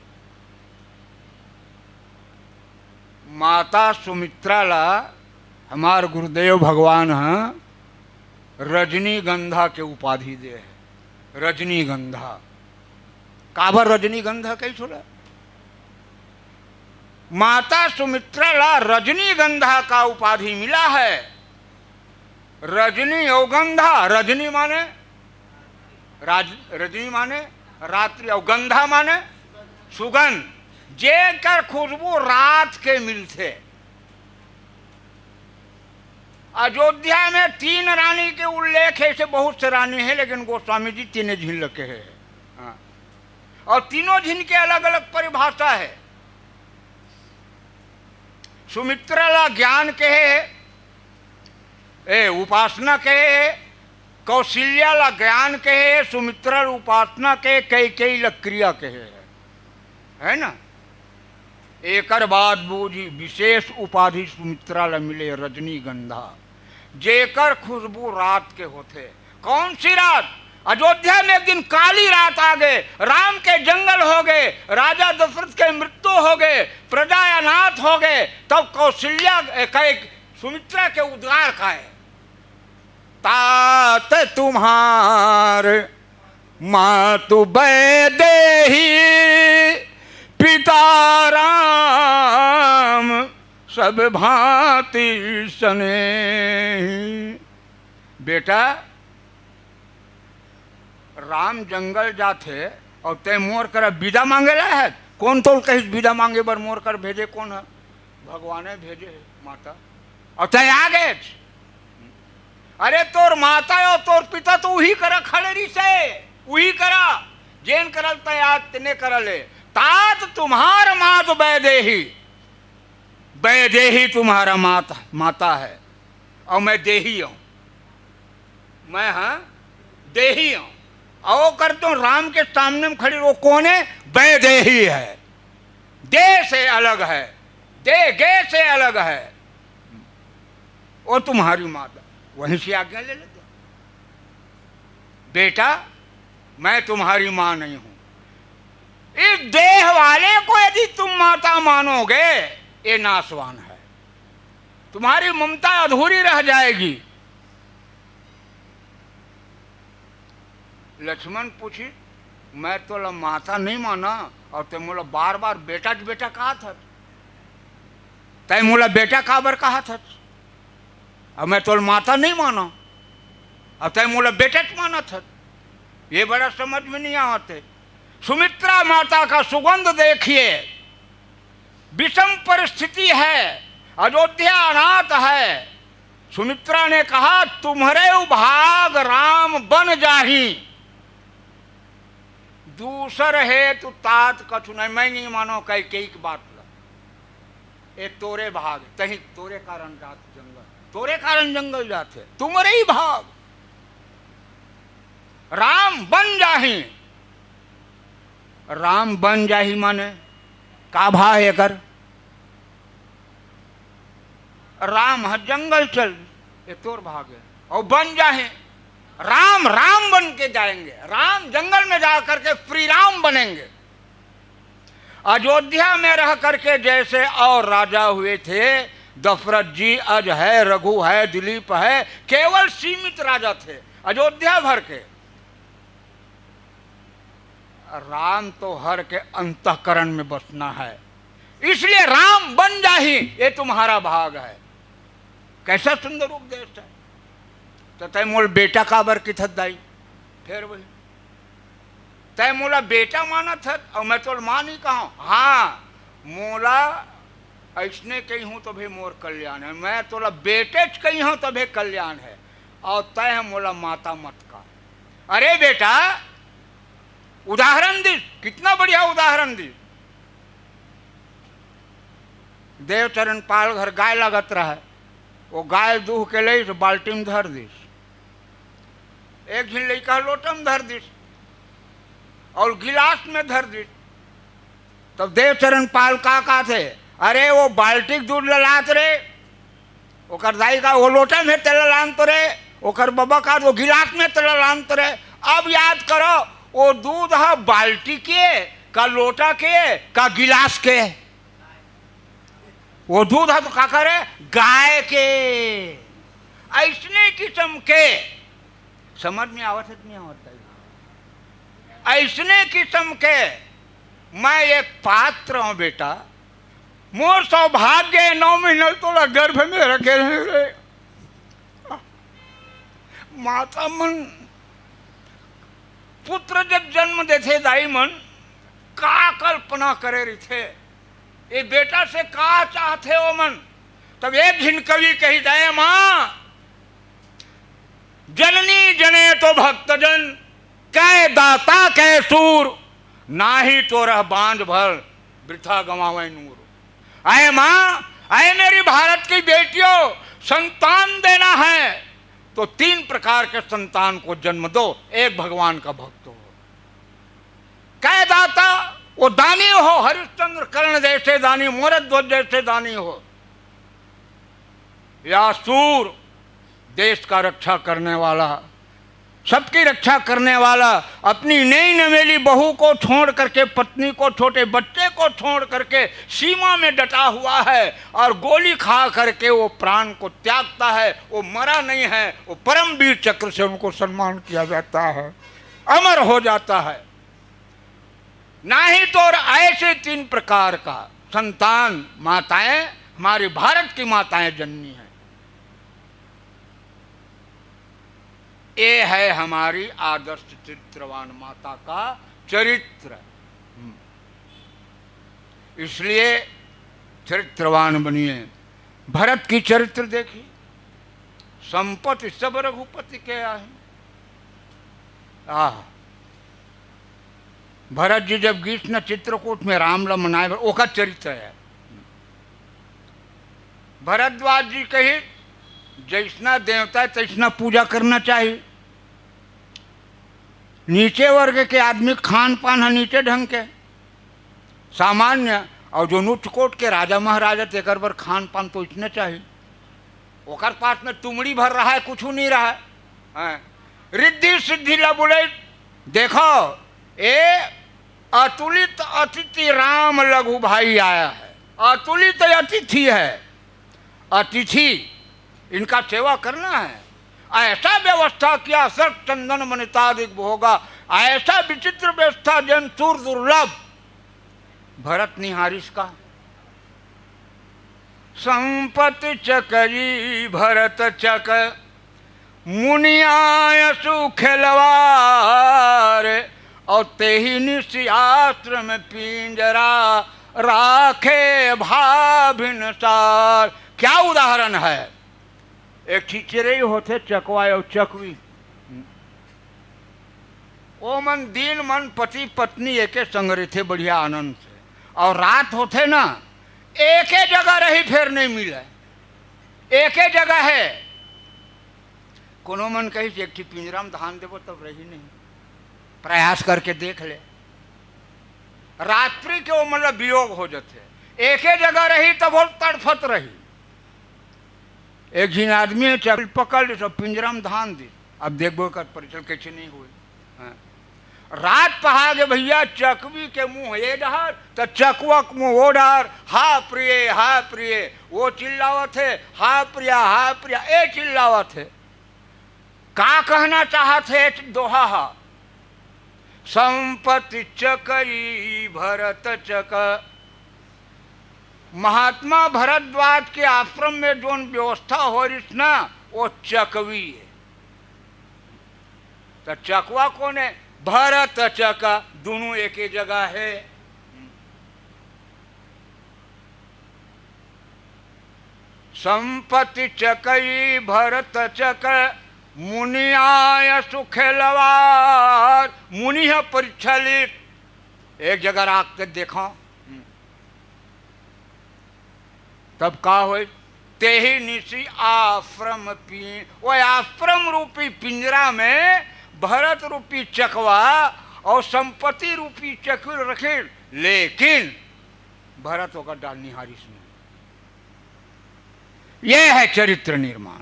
माता सुमित्रा ला हमार गुरुदेव भगवान ह रजनीगंधा के उपाधि दे है। रजनीगंधा। काबर रजनीगंधा कही छोला? माता सुमित्रा ला रजनीगंधा का उपाधि मिला है। रजनी और गंधा, रजनी माने राज-, रजनी माने रात्रि, और गंधा माने सुगंध, जेकर खुशबू रात के मिलथे। अयोध्या में तीन रानी के उल्लेख है, ऐसे बहुत से रानी है, लेकिन गोस्वामी जी तीने झिन ल कहे हैं। हाँ। और तीनों झिन के अलग-अलग परिभाषा है। सुमित्रा ला ज्ञान कहे है, ए, उपासना कहे है, कौशल्या ला ज्ञान कहे है, सुमित्रा ला उपासना कहे, कैकेयी ला क्रिया कहे है, है ना? एकर बाद बूझी विशेष उपाधि सुमित्रा ला मिले रजनीगंधा, जेकर खुशबू रात के होथे। कौन सी रात? अयोध्या में एक दिन काली रात आ गए, राम के जंगल हो गए, राजा दशरथ के मृत्यु हो गए, प्रजा अनाथ हो गए, तब कौशल्या, ए, कै-, सुमित्रा के उद्गार का है, तात तुम्हार मातु वैदेही, पिता राम सब भांति स्नेही। बेटा, राम जंगल जाथे और तै मोर करा बिदा मांगे ला है? कौन तोल कहिस बिदा मांगे बर मोर कर भेजे? कौन है? भगवान भेजे है, माता। और तै आ गए। अरे, तोर माता और तोर पिता तो उही करा खड़े रहिसे, उही करा, जेन करल तै आज तेने करल है। तात तुम्हार मात वैदेही, वैदेही तुम्हारा माता, माता है, और मैं देही हूँ। मैं हाँ देही हूँ। और कर तो राम के सामने में खड़ी, वो कौन है? वैदेही है। दे से अलग है, दे गे से अलग है। वो तुम्हारी माता, वहीं से आज्ञा ले लेते। बेटा, मैं तुम्हारी माँ नहीं हूँ। इस देह वाले को यदि तुम माता मानोगे, ये नाशवान है, तुम्हारी ममता अधूरी रह जाएगी। लक्ष्मण पूछी, मैं तोला माता नहीं माना और तै मोला बार बार बेटा च बेटा कहा था, तै मोला बेटा काबर कहा था? अब मैं तोला माता नहीं माना और तै मोला बेटा च माना था। ये बड़ा समझ में नहीं आवत है। सुमित्रा माता का सुगंध देखिए, विषम परिस्थिति है, अयोध्या अनाथ है। सुमित्रा ने कहा, तुम्हरे भाग राम बन जाही, दूसर हेतु तात कछु नहीं। मैं नहीं मानो कैकेयी की बात ला। ये तोरे भाग, तही तोरे कारण जात जंगल, तोरे कारण जंगल जात है, तुम्हरे ही भाग। राम बन जाही, राम बन जाही माने का भाव एकर? राम ह जंगल चल, ये तोर भाग है। और बन जाहे, राम राम बन के जाएंगे, राम जंगल में जा करके श्री राम बनेंगे। अयोध्या में रह करके जैसे और राजा हुए थे, दशरथ जी, अज है, रघु है, दिलीप है, केवल सीमित राजा थे अयोध्या भर के। राम तो हर के अंतःकरण में बसना है, इसलिए राम बन जाही, ये तुम्हारा भाग है। कैसा सुंदर उपदेश है। तो तय मोल बेटा काबर की थत दाई? फिर वही, तय मोला बेटा मानत हत और मैं तोल माँ नहीं कहा। हाँ, मोला ऐसने कही हूँ तभी मोर कल्याण है, मैं तोला बेटे च कही हूँ तभी कल्याण है, और तय मोला माता मत का। अरे बेटा, उदाहरण दिस, कितना बढ़िया उदाहरण दिस। देवचरण पाल घर गाय लगत रहे, वो गाय दूह के ले तो बाल्टी में धर दिस, एक झिन लइका लोटा में धर दिस और गिलास में धर दिस। तब देवचरण पाल का कहथे, अरे वो बाल्टी के दूध ललात रे, ओकर दाई का वो लोटा में तेला लान तो रे, ओकर बबा का वो गिलास में तेला लान तो रे। अब याद करो, वो दूध ह बाल्टी के, का लोटा के, का गिलास के? वो दूध ह तो का करे? गाय के। ऐसने किस्म के, समझ में आवत है कि नहीं आवत है? ऐसने किस्म के मैं एक पात्र हूँ बेटा, मोर सौभाग्य है, नौ महीना तोला गर्भ में रखे रहे रे। माता मन पुत्र जब जन्म देथे दाई मन, का कल्पना करे रहिथे, ये बेटा से का चाहथे वो मन। तब एक झिन कवि कही, दाई माँ, जननी जने तो भक्तजन, कै दाता कै सूर, नाही तो रह बांझ भल, वृथा गंवावै नूर। अय माँ, अय मेरी भारत की बेटियों, संतान देना है तो तीन प्रकार के संतान को जन्म दो। एक, भगवान का भक्त हो, कै दाता, वो दानी हो, हरिश्चंद्र कर्ण जैसे दानी, मोरध्वज जैसे दानी हो, या सूर, देश का रक्षा करने वाला, सबकी रक्षा करने वाला, अपनी नई नवेली बहू को छोड़ करके, पत्नी को, छोटे बच्चे को छोड़ करके सीमा में डटा हुआ है और गोली खा करके वो प्राण को त्यागता है। वो मरा नहीं है, वो परमवीर चक्र से उनको सम्मान किया जाता है, अमर हो जाता है। नहीं तो और ऐसे तीन प्रकार का संतान माताएं, हमारे भारत की माताएं जननी हैं। ये है हमारी आदर्श चरित्रवान माता का चरित्र। हम्म। इसलिए चरित्रवान बनिए। भरत की चरित्र देखिए, संपत्ति सब रघुपति के आहे। आह, भरत जी जब गीस न चित्रकूट में राम ला मनाए बर, ओकर चरित्र है। भरद्वाज जी कही, जैसना देवता है तैसना पूजा करना चाहिए। नीचे वर्ग के आदमी खान पान ह नीचे ढंग के, सामान्य, और जो उच्च कोट के राजा महाराजा, तेकर बर खान पान तो इतने चाहिए। ओकर पास में तुमड़ी भर रहा है, कुछ नहीं रहा है। हैं? रिद्धि सिद्धि ला बोले, देखो, ए अतुलित अतिथि राम लघु भाई आया है। अतुलित अतिथि है, अतिथि, इनका सेवा करना है। ऐसा व्यवस्था किया, सर्व चंदन मनितादिक भोगा, ऐसा विचित्र व्यवस्था, जन सूर दुर्लभ। भरत निहारिस का, संपत्ति चकरी भरत चक, मुनियाय सुखेलवार, और तेहि निशि आश्रम पिंजरा, राखे भाभिन सार। क्या उदाहरण है? एक ठिचरे ही होते, चकवा और चकवी। ओ मन दिन मन पति पत्नी एके संग रहिथे बढ़िया आनंद से, और रात होथे ना, एके जगह रही, फेर नहीं मिले, एके जगह है। कोनो मन कही एक ठी पिंजरा में धान देबो तब रही नहीं, प्रयास करके देख ले। रात्रि के वो मतलब वियोग हो जाते, एके जगह रही तब वो तड़फत रही। एक झिन आदमी है, चकरी पकड़ ले, सब पिंजरा में धान दे। अब देखबो कर परिचय कैसे नहीं हुए। हाँ। रात पहा गे भैया, चकवी के मुंह ए डहर, त चकवा के मुंह ओ डहर, "हा प्रिय, हा प्रिय", वो चिल्लावत है, "हा प्रिया, हा प्रिया", ए चिल्लावत है। का कहना चाहत है दोहा हा? संपत्ति चकई भरत चक। महात्मा भरद्वाज के आश्रम में जोन व्यवस्था हो रही ना, वो चकवी है। तो चकवा कौन है? भरत चक, दोनों एक ही जगह है। संपत्ति चकई भरत चक, मुनि आय सुखेलवार। मुनि है परीक्षा लीत, एक जगह राख के देखो, तब का होय? तेहि निशि आश्रम पी, वो आश्रम रूपी पिंजरा में भरत रूपी चकवा और संपत्ति रूपी चकवी रखे, लेकिन भरत ओकर डाल निहारिस नहीं। ये है चरित्र निर्माण।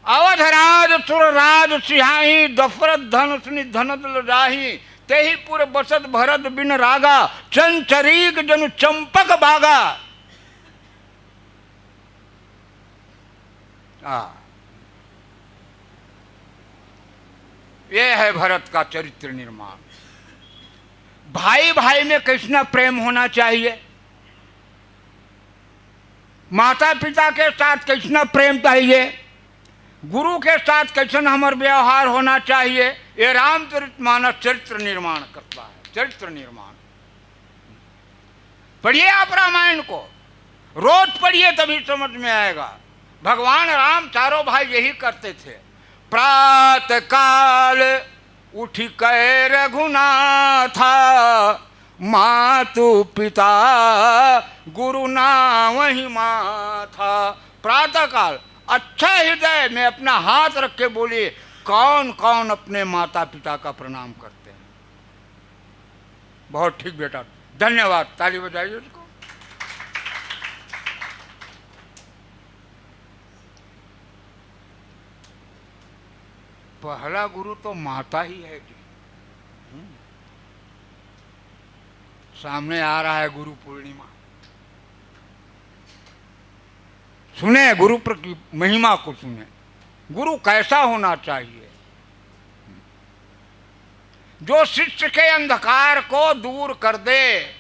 अवधराज सुरराज सिहाही, दशरथ धनुष निधनद लजाही, तेहि पुर बसत भरत बिन रागा, चंचरीक जनु चंपक बागा। आ, ये है भरत का चरित्र निर्माण। भाई भाई में कैसना प्रेम होना चाहिए, माता पिता के साथ कैसना प्रेम चाहिए, गुरु के साथ कैसन हमर व्यवहार होना चाहिए, ये रामचरित मानस चरित्र निर्माण करता है। चरित्र निर्माण पढ़िए आप रामायण को, रोज पढ़िए, तभी समझ में आएगा। भगवान राम चारों भाई यही करते थे। प्रात काल उठि कै रघुनाथा, मातु पिता गुरु नावहि माथा। प्रातः काल अच्छा हृदय में अपना हाथ रख के बोलिए, कौन कौन अपने माता पिता का प्रणाम करते हैं? बहुत ठीक बेटा, धन्यवाद, ताली बजाइए उसको। पहला गुरु तो माता ही है जी। हम्म। सामने आ रहा है गुरु पूर्णिमा, सुने गुरु प्र-, की महिमा को सुने। गुरु कैसा होना चाहिए? जो शिष्य के अंधकार को दूर कर दे,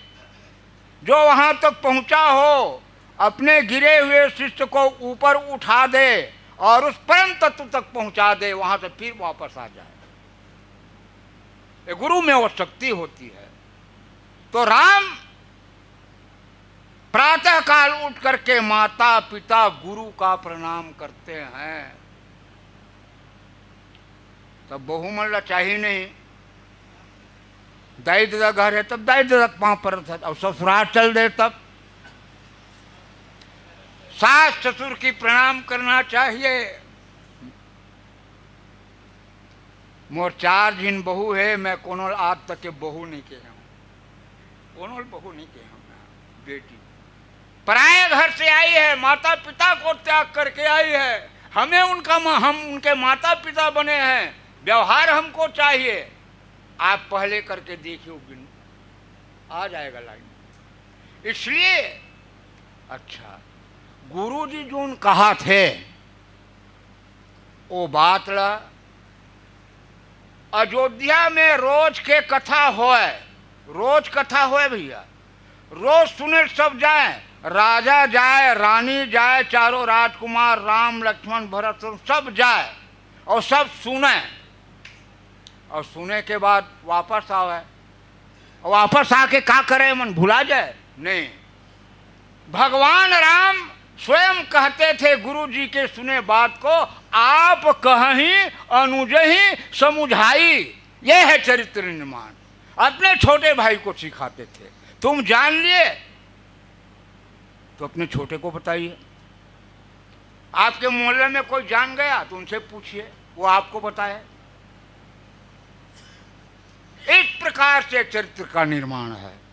जो वहां तक पहुंचा हो, अपने गिरे हुए शिष्य को ऊपर उठा दे और उस परम तत्व तक पहुंचा दे, वहां से फिर वापस आ जाए। ये गुरु में वो शक्ति होती है। तो राम प्रातः काल उठ करके माता पिता गुरु का प्रणाम करते हैं। तब बहू मन ला चाही नहीं, दाई ददा घर है तब दाई ददा के पाँव परत है, और ससुराल चल दे तब सास ससुर की प्रणाम करना चाहिए। मोर चार झिन बहू हे, मैं कोनो ल आज तक के बहू नहीं कहे हूँ, कोनो ल बहू नहीं कहे हूँ मैं। बेटी पराए घर से आई है, माता पिता को त्याग करके आई है, हमें उनका मा-, हम उनके माता पिता बने हैं, व्यवहार हमको चाहिए। आप पहले करके देखियो, बिन-, आ जाएगा लाइन। इसलिए अच्छा, गुरु जी जोन कहा थे, वो बात ला, अयोध्या में रोज के कथा होए, रोज कथा होए भैया, रोज सुने सब जाए, राजा जाए, रानी जाए, चारों राजकुमार, राम, लक्ष्मण, भरत, सब जाए और सब सुने, और सुने के बाद वापस आवे, और वापस आके का करे, मन भुला जाए? नहीं। भगवान राम स्वयं कहते थे गुरु जी के सुने बात को, "आप कहहि अनुजहि समुझाई।" यह है चरित्र निर्माण। अपने छोटे भाई को सिखाते थे, तुम जान लिए तो अपने छोटे को बताइए। आपके मोहल्ले में कोई जान गया तो उनसे पूछिए, वो आपको बताए। इस प्रकार से चरित्र का निर्माण है।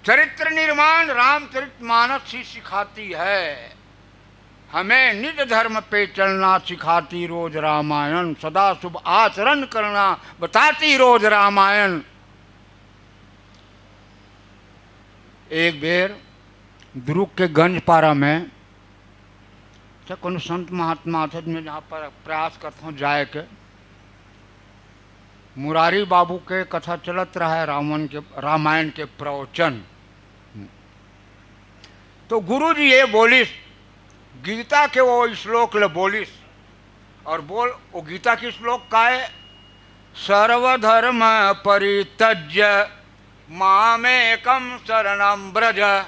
चरित्र निर्माण रामचरित मानस ही सिखाती है। हमें निज धर्म पे चलना सिखाती रोज रामायण, सदा शुभ आचरण करना बताती रोज रामायण। एक बेर दुरुग के गंजपारा में, अच्छा, कोनो संत महात्मा आथे, मैं जहाँ पर प्रयास करता हूँ जाए के, मुरारी बाबू के कथा चलत रहा है, रावण के, रामायण के प्रवचन। तो गुरु जी ये बोलिस, गीता के वो श्लोक ले बोलिस, और बोल, वो गीता की श्लोक का है? "सर्वधर्म परित्यज्य मामेकम शरणम ब्रज।"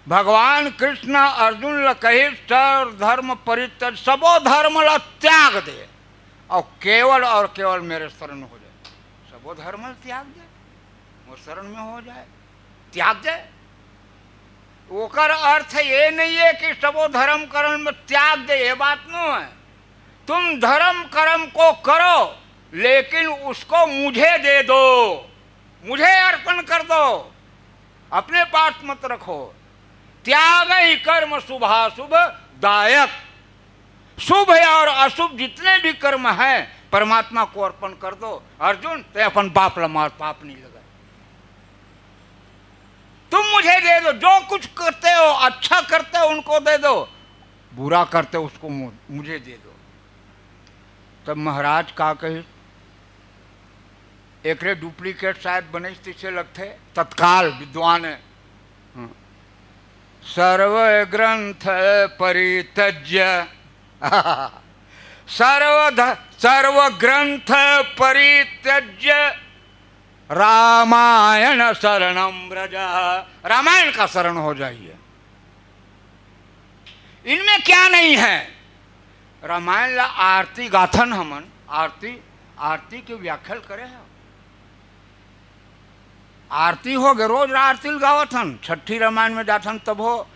भगवान कृष्ण अर्जुन ल कही, "सर्व धर्म परित्यज, सबो धर्म ल त्याग दे और केवल और केवल मेरे शरण हो जाए।" सबो धर्म ल त्याग दे, मोर शरण में हो जाए, त्याग दे। ओकर अर्थ ये नहीं है कि सबो धर्म कर्म में त्याग दे, ये बात नहीं है। तुम धर्म कर्म को करो, लेकिन उसको मुझे दे दो, मुझे अर्पण कर दो, अपने पास मत रखो। "त्यागहि कर्म शुभाशुभ दायक।" शुभ और अशुभ जितने भी कर्म हैं, परमात्मा को अर्पण कर दो। अर्जुन, ते अपन बाप ला मार, पाप नहीं लगा। तुम मुझे दे दो, जो कुछ करते हो, अच्छा करते हो, उनको दे दो, बुरा करते हो, उसको मु-, मुझे दे दो। तब महाराज का कही, एकरे duplicate शायद बने तइसे लगथे, तत्काल विद्वान है। हम्म। "सर्व ग्रंथ परित्यज्य, सर्व ध-, सर्व ग्रंथ परित्यज्य रामायण शरणम ब्रज।" रामायण का शरण हो जाइए। इनमें क्या नहीं है? रामायण ला आरती गाथन हमन, आरती, आरती के व्याख्या करे हे। आरती हो गे, रोज आरती ल गावत हन, छठी रामायण में जाथन तभो,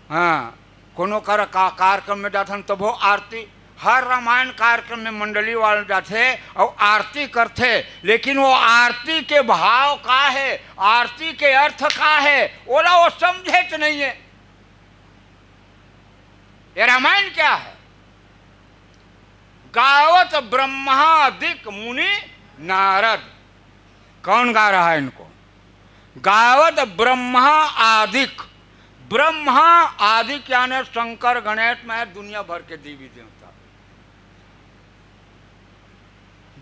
हाँ, कोनो कर का-, कार्यक्रम में जाथन तभो आरती, हर रामायण कार्यक्रम में मंडली वाला जाथे और आरती करथे, लेकिन वो आरती के भाव का है, आरती के अर्थ का है, ओला वो समझे तो नहीं है। ये रामायण क्या है? गावत ब्रह्मादिक मुनि नारद। कौन गा रहा है इनको? गावत ब्रह्मा आदिक। ब्रह्मा आदिक यानी शंकर, गणेश, महेश, दुनिया भर के देवी देवता।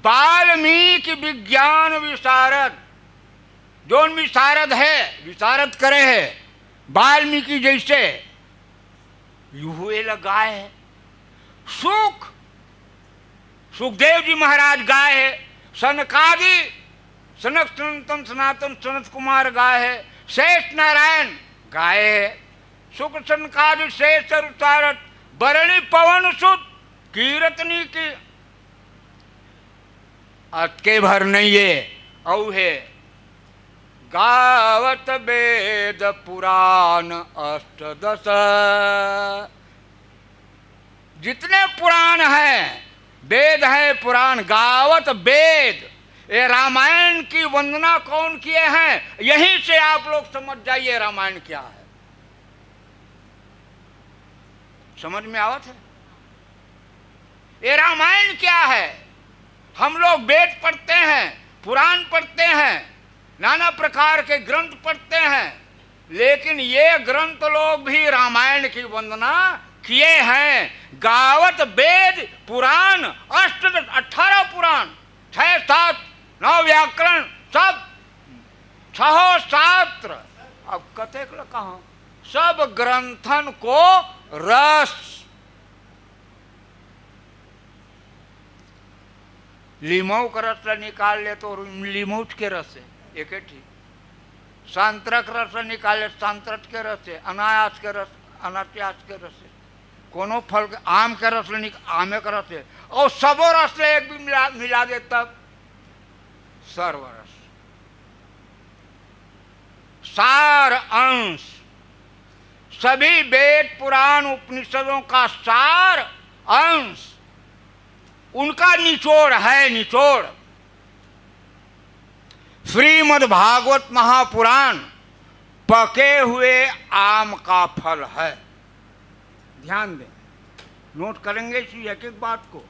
वाल्मीकि विज्ञान विशारद, जोन विशारद है, विशारद करे है, वाल्मीकि जैसे, यूहे ल गाय है। सुख, सुखदेव जी महाराज गाय है। सनकादि, सनक सनातन, सनातन सनत कुमार गाय है। शेष नारायण गाय है। शुक सनकादि शेष अरु सारद, बरणी पवन सुत कीरतनी की। अतके भर नहीं है, अउ है गावत वेद पुराण अष्टदश। जितने पुराण हैं, वेद है पुराण, गावत वेद। ये रामायण की वंदना कौन किए हैं, यहीं से आप लोग समझ जाइए रामायण क्या है। समझ में आवत है? ये रामायण क्या है? हम लोग वेद पढ़ते हैं, पुराण पढ़ते हैं, नाना प्रकार के ग्रंथ पढ़ते हैं, लेकिन ये ग्रंथ लोग भी रामायण की वंदना किए हैं। गावत वेद पुराण, अष्ट अठारह पुराण, छह सात, नौ व्याकरण, सब छहो शास्त्र। अब कतेक ल कहा, सब ग्रंथन को रस। लीमऊ के रस ल निकाल ले तो लीमऊच के रस है, एक ही ठीक। संतरा के रस ल निकाल ले, संतरट के रस है, अनायास के रस, अनायास के रस है। कोनो फल के, आम के रस ल निक-, आमे के रस है, और सबो रस ल एक भी मिला, मिला दे तब सर्वरस। सार अंश, सभी वेद पुराण उपनिषदों का सार अंश, उनका निचोड़ है, निचोड़। श्रीमद् भागवत महापुराण पके हुए आम का फल है। ध्यान दें, नोट करेंगे इसी एक एक बात को।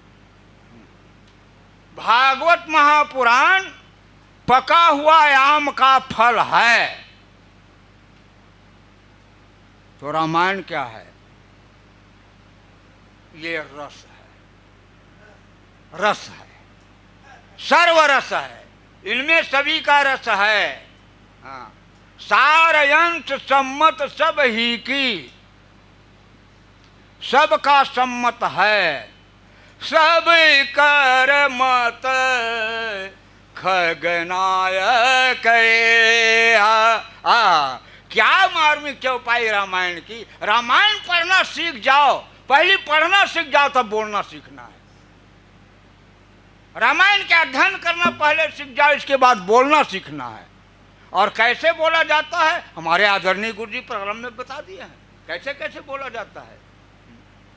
भागवत महापुराण पका हुआ आम का फल है। तो रामायण क्या है? ये रस है, रस है, सर्व रस है, इनमें सभी का रस है। हाँ, सार अंश सम्मत सब ही की, सबका सम्मत है, सब कर मत खगनायक। आ, आ, क्या मार्मिक चौपाई रामायण की। रामायण पढ़ना सीख जाओ, पहले पढ़ना सीख जाओ, तब बोलना सीखना है। रामायण का अध्ययन करना पहले सीख जाओ, इसके बाद बोलना सीखना है। और कैसे बोला जाता है, हमारे आदरणीय गुरु जी प्रारंभ में बता दिए हैं, कैसे कैसे बोला जाता है,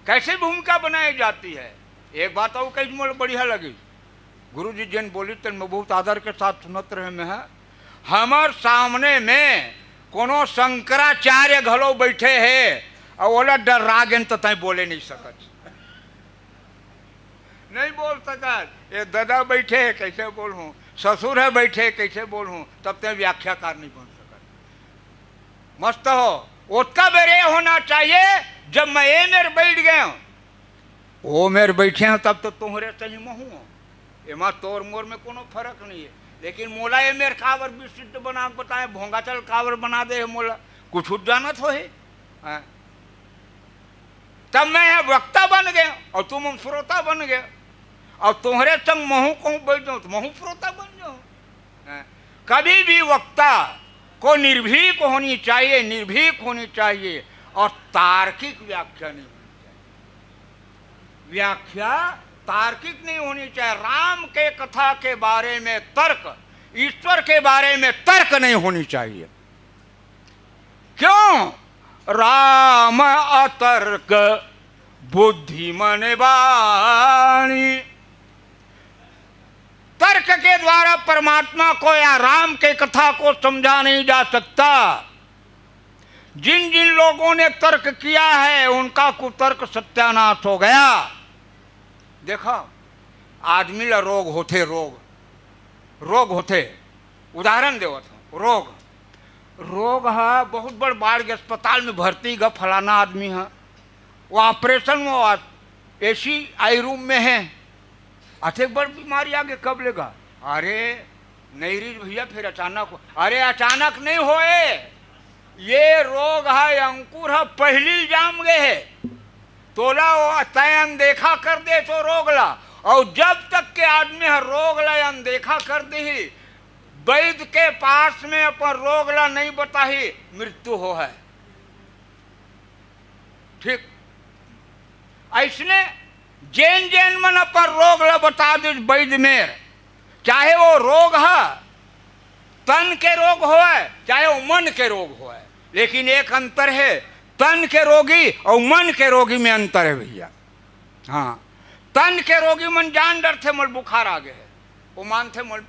कैसे भूमिका बनाई जाती है। एक बात और कही, मोला बढ़िया लगी, गुरु जी जेन बोली, तेन में बहुत आदर के साथ सुनत रहे में है। हमर सामने में कोनो शंकराचार्य घलो बैठे हे, और ओला डर्रा गेन, त तैं बोले नहीं सकत। नहीं बोल सकत। ये दादा बैठे हे, कैसे बोलहूँ? ससुर हे बैठे, कैसे बोलहूँ? तब तैं व्याख्याकार नहीं बन सकत। मस्त हो, ओतका बेर ये होना चाहिए, जब मैं ए मेर बैठ गए हूँ, ओ मेर बैठे हूँ, तब तो तोहरे सही महूँ हूँ। एमा तोर मोर में कोनो फर्क नहीं है। लेकिन मोला ए मेर काबर विशिष्ट बना के बताए, भोंगाचल काबर बना दे है मोला, कुछ जानत हो है? हाँ। तब मैं ह वक्ता बन गए और तुम हम श्रोता बन गए, और तुम्हरे संग महूँ कहूँ बैठ जाऊँ तो महूँ श्रोता बन जाऊँ। हैं? कभी भी वक्ता को निर्भीक होनी चाहिए, निर्भीक होनी चाहिए, और तार्किक व्याख्या नहीं होनी चाहिए। व्याख्या तार्किक नहीं होनी चाहिए। राम के कथा के बारे में तर्क, ईश्वर के बारे में तर्क नहीं होनी चाहिए। क्यों? राम अतर्क बुद्धि मन बाणी। तर्क के द्वारा परमात्मा को या राम के कथा को समझा नहीं जा सकता। जिन जिन लोगों ने तर्क किया है, उनका कुतर्क सत्यानाश हो गया। देखो, आदमी ला रोग होथे, रोग, रोग होथे। उदाहरण देवत हूँ, रोग, रोग ह बहुत बड़ बाढ़ के अस्पताल में भर्ती गा, फलाना आदमी ह, वो ऑपरेशन में, वो एसी आई रूम में है। अतेक बड़ बीमारी आगे कब लेगा? अरे नहीं रहिस भैया, फिर अचानक हो। अरे अचानक नहीं होए, ये रोग ह, अंकुर ह, पहिली जाम गए है। तोला वो तैं अनदेखा कर दे तो रोग ला, और जब तक के आदमी ह रोग ला अनदेखा कर देही, वैद्य के पास में अपन रोग ला नहीं बताही, मृत्यु हो है। ठीक ऐसने जेन जेन मन अपन रोग ला बता दे वैद्य मेर, चाहे वो रोग ह तन के रोग होय, चाहे वो मन के रोग होय, लेकिन एक अंतर है, तन के रोगी और मन के रोगी में अंतर है भैया। हाँ, तन के रोगी मन जान डरथे, मोल बुखार आ गे हे, वो मानथे, मोल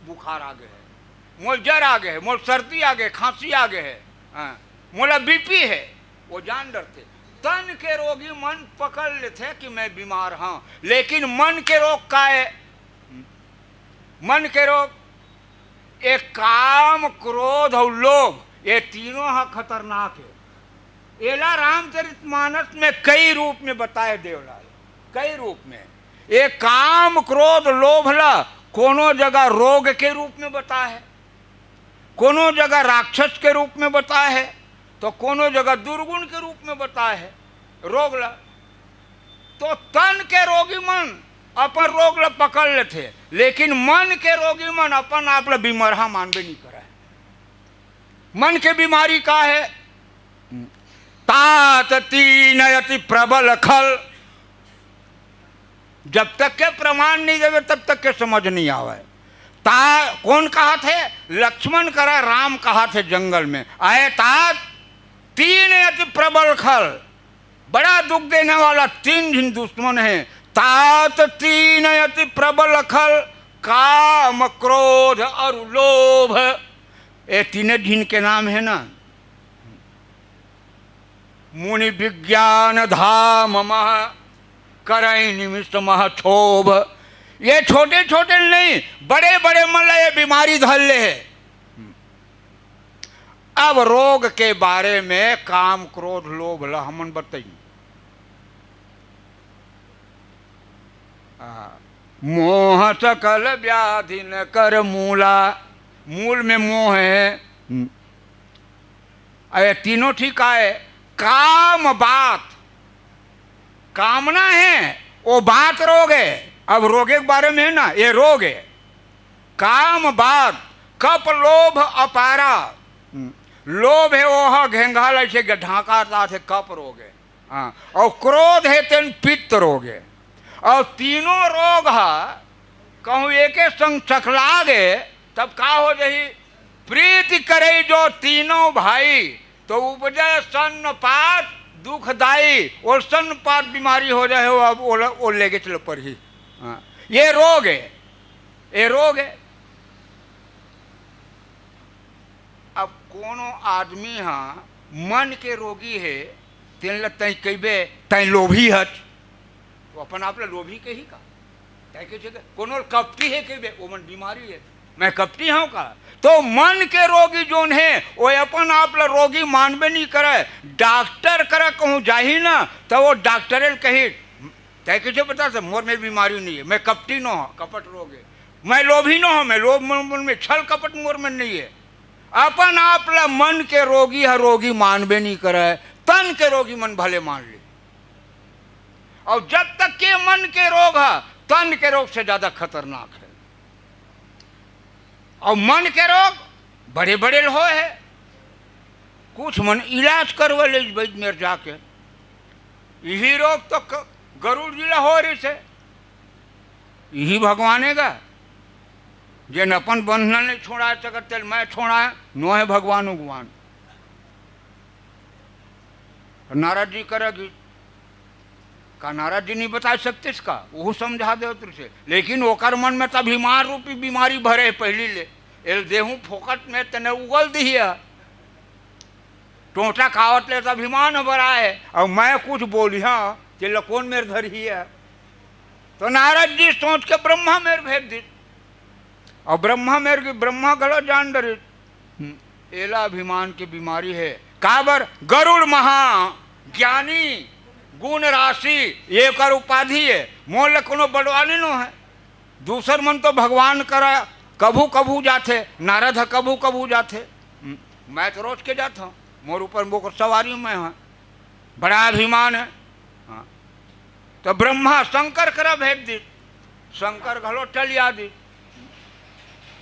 बुखार आ गे हे, मोल जर आ गे हे, मोल सर्दी आ गे, खांसी आ गे हे, हाँ, मोला बीपी हे, वो जान डरथे। तन के रोगी मन पकड़ लेथे कि मैं बीमार हंव, लेकिन मन के रोग का हे? मन के रोग, ये काम, क्रोध अउ लोभ, ये तीनों ह खतरनाक हे। एला रामचरितमानस में कई रूप में बताए देवलाल, कई रूप में। ये काम, क्रोध, लोभ ला कोनो जगह रोग के रूप में बताए हे, कोनो जगह राक्षस के रूप में बताए हे, तो कोनो जगह दुर्गुण के रूप में बताए हे रोग ला। तो तन के रोगी मन अपन रोग ला पकड़ लेथे, लेकिन मन के रोगी मन अपन आप ला बीमरहा मानबे नहीं करे। मन के बीमारी का हे? तात तीन अति प्रबल खल। जब तक के प्रमाण नहीं देवे, तब तक के समझ नहीं आवे। ता कौन कहाथे? लक्ष्मण करा राम कहाथे जंगल में। आए तात तीन अति प्रबल खल, बड़ा दुख देने वाला तीन झिन दुश्मन हे। तात तीन अति प्रबल खल, काम, क्रोध अरु लोभ। ये तीने झिन के नाम हे ना। मुनि विज्ञान धाम मह, करई निमिष मह क्षोभ। ये छोटे छोटे नहीं, बड़े बड़े मन ला ये बीमारी धर ले हे। अब रोग के बारे में काम, क्रोध, लोभ ला हमन बताई। आ, मोह सकल व्याधि न कर मूला। मूल में मोह हे। हम्म। अरे तीनों ठीक आए, काम बात, कामना हे, वो बात रोग हे। अब रोगे के बारे में हे ना, ये रोग हे। काम बात, कप लोभ अपारा। हम्म। लोभ हे, ओह घेंघा ल अइसे ढांका जाथे, कप रोग हे। हाँ, अउ क्रोध हे, तेन पित्त रोग हे। अउ तीनों रोग ह कहूँ एके संग चकला गे, तब का हो जाही? प्रीति करे जो तीनों भाई, तो उपजे सन्न पात दुखदाई। और सन्न पात बीमारी हो जाए हो, अब ओला, ओ लेगे चलो परही। हाँ, ये रोग हे, ये रोग हे। अब कोनो आदमी ह मन के रोगी हे, तेन ल तैं कहिबे, "तैं लोभी हच," तो अपन आप ल लोभी कही का? तैं कहिबे, "कोनो ल कपटी हे," कहिबे, "ओ मन बीमारी हे, मैं कपटी हंव का?" तो मन के रोगी जोन हे, वो अपन आप ल रोगी मानबे नहीं करे। डॉक्टर करा कहूँ जाही ना, तो वो डॉक्टरे ल कही, तैं कइसे बता से मोर में बीमारी नहीं हे, मैं कपटी नो हंव, कपट रोग हे, मैं लोभी नो हंव, मैं लोभ मन, मन में छल कपट मोर में नहीं हे। अपन आप ला मन के रोगी ह रोगी मानबे नहीं करे, तन के रोगी मन भले मान ले। अउ जब तक के मन के रोग ह तन के रोग से ज्यादा खतरनाक हे। अउ मन के रोग बड़े बड़े ल होए हे। कुछ मन इलाज करवा ले वैद्य मेर जाके, इही रोग तो क-, गरुड़ जी ला हो रहिस हे। इही भगवान हे गा, जेन अपन बंधन नहीं छोड़ा सकत, तेल मैं छोड़ा, नो हे भगवान उगवान। नारद जी करा गिस, का नारद जी नहीं बता सकतिस का? वो समझा दे तुझसे। लेकिन ओकर मन में तो अभिमान रूपी बीमारी भरे हे पहली ले। एल देहूं फोकट में, तने उगल दिही हे। टोंटा खावत ले तो अभिमान भरा हे, अउ मैं कुछ बोलिहा, तेला कोन मेर धरही हे? तो नारद जी सोच के ब्रह्मा मेर भेज दिस। अउ ब्रह्मा मेर गे, ब्रह्मा घलो जान डरिस। हम्म, एला अभिमान के बीमारी हे। काबर? गरुड़ महा ज्ञानी, गुण राशि, एकर उपाधि हे। मोर ले कोनो बड़वानी नो हे। दूसर मन तो भगवान करा कभू कभू जाथे, नारद ह कभू कभू जाथे। हम्म, मैं तो रोज के जात हंव, मोर ऊपर मोकर सवारी मैं हंव। बड़ा अभिमान हे। हाँ। तो ब्रह्मा शंकर करा भेज दिस, शंकर घलो टलिया दिस।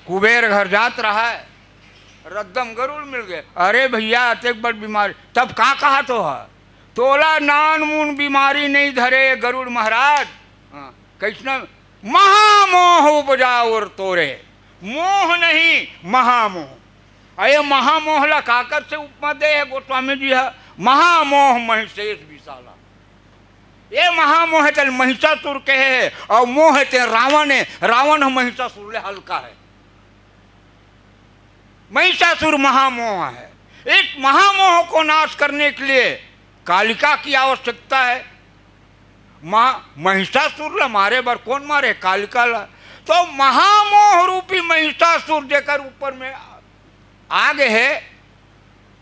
कुबेर घर जात रहा हे, रद्दम गरुड़ मिल गे। "अरे भैया, अतेक बड़ बीमारी, तब का कहत हो हा? तोला नान मुन बीमारी नहीं धरे गरुड़ महाराज।" हाँ, कइसना? "महामोह उपजा उर तोरे।" मोह नहीं, महामोह। अरे महामोह ला काकर से उपमा दे हे गोस्वामी जी हा? "महामोह महि शेष विशाला।" ये महामोह तेन महिषासुर के हे, अउ मोह तेन रावण हे। रावण ह महिषासुर ले हल्का हे। महिषासुर महामोह है। इस महामोह को नाश करने के लिए कालिका की आवश्यकता है। महा-, महिषासुर ला मारे बर कौन मारे? कालिका ला। तो महामोह रूपी महिषासुर जेकर ऊपर में आ गे हे,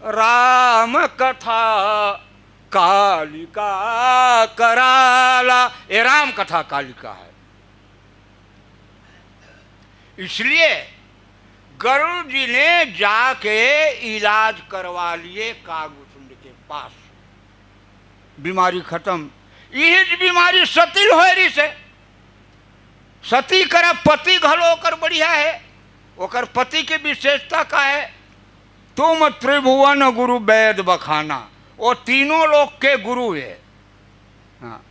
राम कथा कालिका कराला, ये राम कथा कालिका है। इसलिए गरुड़ जी ने जाके इलाज करवा लिए कागभुचुंड के पास, बीमारी खत्म। यही बीमारी सती ल होय रहिस हे। सती करा पति घलो ओकर बढ़िया हे। ओकर पति के विशेषता का हे? तुम त्रिभुवन गुरु वैद बखाना, वो तीनों लोक के गुरु हे। हाँ।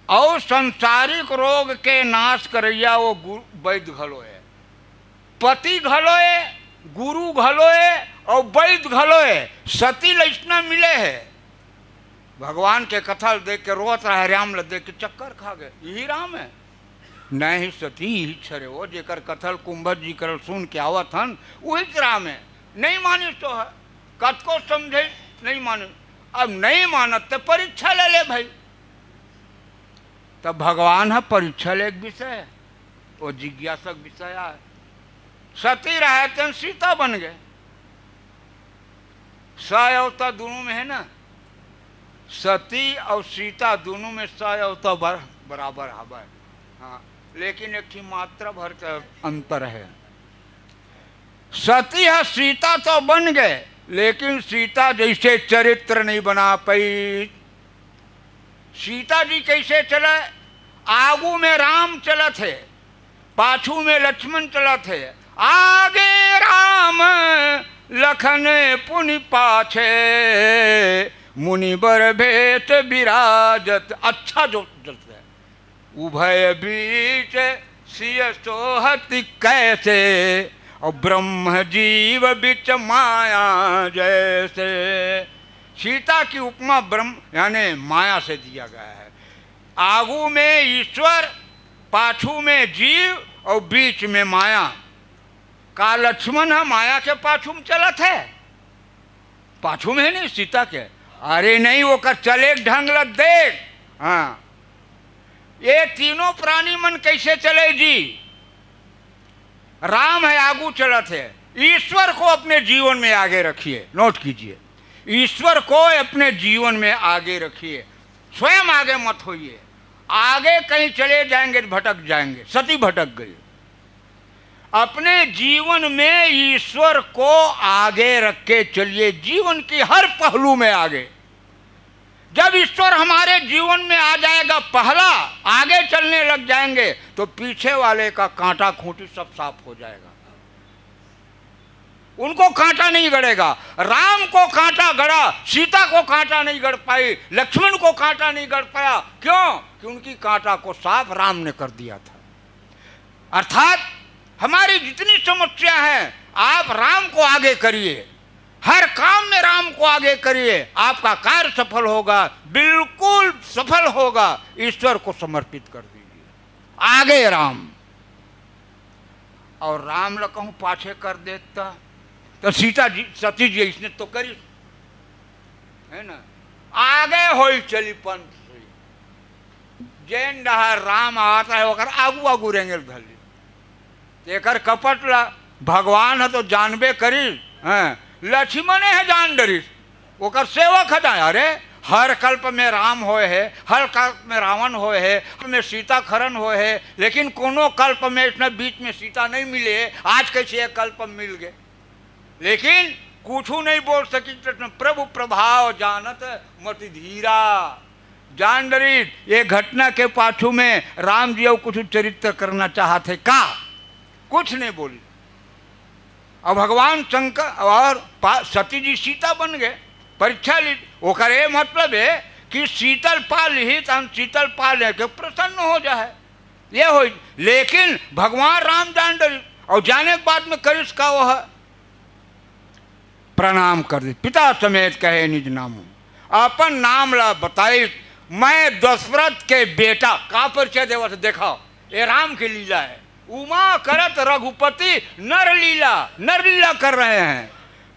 अउ संसारिक रोग के नाश करइया वो गुरु, वैद घलो हे, पति घलो हे, गुरु घलो हे, अउ वैद घलो हे। सती ल अइसना मिले हे। भगवान के कथा ल देख के रोवत रहे, राम ल देख के चक्कर खा गे, यही राम हे। नहीं सती ही छरे हो, जेकर कथा ल कुंभज जी करल सुन के आवत हन, उही राम हे। नहीं मानिस तो हे, कतको समझे, नहीं मानिस। अब नहीं मानत ते परीक्षा ले ले भाई। तब भगवान ह परीक्षा ले एक विषय हे, वो जिज्ञासक विषय आय। सती रहे तेन सीता बन गे। स अवता दोनों में हे ना, सती अउ सीता दोनों में स अवता बर-, बराबर हवय। हाँ, लेकिन एक ठी मात्रा भर के अंतर हे। सती ह सीता तो बन गे, लेकिन सीता जइसे चरित्र नहीं बना पाई। सीता जी कइसे चले? आगू में राम चलत हे, पाछू में लक्ष्मण चलत हे। आगे राम लखन पुनि पाछे, मुनिबर भेष विराजत। अच्छा जो चलत हे, उभय बीच सिय सोहत कैसे, अउ ब्रह्म जीव बिच माया जैसे। सीता की उपमा ब्रह्म यानी माया से दिया गया है। आगू में ईश्वर, पाछू में जीव अउ बीच में माया। का लक्ष्मण ह माया के पाछू में चलत हे? पाछू में हे नहीं सीता के? अरे नहीं, ओकर चले के ढंग ल देख। हाँ, ये तीनों प्राणी मन कैसे चले जी? राम है आगू चलत हे। ईश्वर को अपने जीवन में आगे रखिए, नोट कीजिए, ईश्वर को अपने जीवन में आगे रखिए, स्वयं आगे मत होइए। आगे कहीं चले जाएंगे तो भटक जाएंगे। सती भटक गई। अपने जीवन में ईश्वर को आगे रख के चलिए, जीवन की हर पहलू में आगे। जब ईश्वर हमारे जीवन में आ जाएगा, पहला आगे चलने लग जाएंगे, तो पीछे वाले का कांटा खूंटी सब साफ हो जाएगा। उनको कांटा नहीं गड़ेगा। राम को कांटा गड़ा, सीता को कांटा नहीं गड़ पाई, लक्ष्मण को कांटा नहीं गड़ पाया। क्यों? कि उनकी कांटा को साफ राम ने कर दिया था। अर्थात हमारी जितनी समस्या है, आप राम को आगे करिए, हर काम में राम को आगे करिए, आपका कार्य सफल होगा, बिल्कुल सफल होगा। ईश्वर को समर्पित कर दीजिए। आगे राम। अउ राम ल कहूँ पाछे कर देता, तो सीता जी, सती जी इसने तो करी, है ना? आगे होई चली पंथ से। जेन डहर राम आवत रहे, ओकर आगू आगू रेंगे ल धर ली। तेकर कपट ला भगवान ह तो जानबे करिस, हैं, लक्ष्मणे ह जान डरिस, ओकर सेवक ह जान, अरे, हर कल्प में राम होए हे, हर कल्प में रावण होए हे, में सीता खरन होए हे, लेकिन कोनो कल्प में इसने बीच में सीता नहीं मिले, आज कैसे ये कल्प मिल गए? लेकिन कुछू नहीं बोल सकी, तो प्रभु प्रभाव जानत मति धीरा। जान डरी, ये घटना के पाछू में राम जी अउ कुछ चरित्र करना चाहत हे का? कुछ नहीं बोली। अब भगवान शंकर और पा-, सती जी सीता बन गए, परीक्षा ली। ओकर ये मतलब है कि सीता ल पा ली, तहन सीता ल पा लेके प्रसन्न हो जाए, ये हो। लेकिन भगवान राम जान डरी, और जाने के बाद में करिस का, वह प्रणाम कर दे, पिता समेत कहे निज नाम। अपन नाम ला बताई, मैं दशरथ के बेटा का परिचय देवत, देखा, ये राम की लीला है। उमा करत रघुपति नर लीला, नर लीला कर रहे हैं।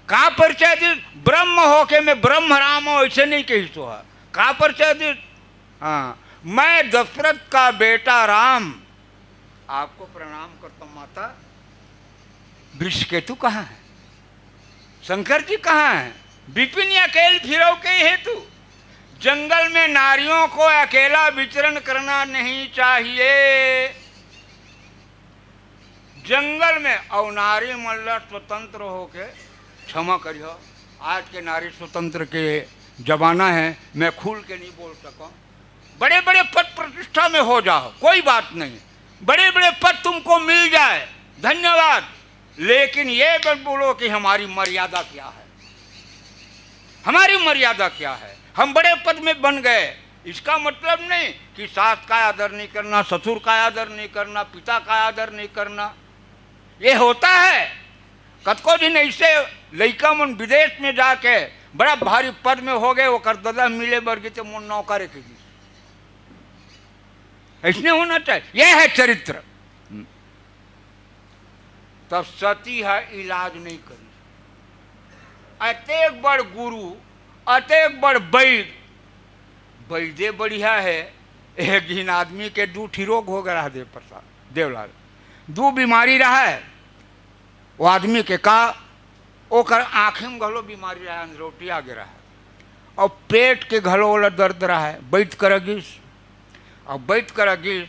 का परिचय दी? ब्रह्म होके मैं ब्रह्म राम हूं, ऐसे नहीं कही तो है। का परिचय दी? हाँ, मैं दशरथ का बेटा राम आपको प्रणाम करता हूं। माता, वृषकेतु कहाँ है? शंकर जी कहाँ हैं? विपिन अकेल फिरौ के हेतु। जंगल में नारियों को अकेला विचरण करना नहीं चाहिए। जंगल में और नारी मन ला स्वतंत्र होके, क्षमा करियो, आज के नारी स्वतंत्र के जमाना है, मैं खुल के नहीं बोल सकूं। बड़े बड़े पद प्रतिष्ठा में हो जाओ, कोई बात नहीं, बड़े बड़े पद तुमको मिल जाए, धन्यवाद, लेकिन ये मत बोलो कि हमारी मर्यादा क्या है, हमारी मर्यादा क्या है। हम बड़े पद में बन गए, इसका मतलब नहीं कि सास का आदर नहीं करना, ससुर का आदर नहीं करना, पिता का आदर नहीं करना। ये होता है। कतको दिन ऐसे लइका मन विदेश में जाके बड़ा भारी पद में हो गए, ओकर ददा मिले बर गे तो मोर नौकर के गिस। ऐसने होना चाहिए, यह है चरित्र। तब सती ह इलाज नहीं करी। अतेक बड़ गुरु, अतेक बड़ वैद, वैदे बढ़िया है। एक झिन आदमी के दू ठी रोग हो गया है, देव प्रसाद, देवलाल, दू बीमारी रहा है वो आदमी के। का? ओकर आँखी में घलो बीमारी रहा है, अंधरौटी आ गया है, और पेट के घलो ओला दर्द रहा है। वैद करा गिस, और वैद करा गिस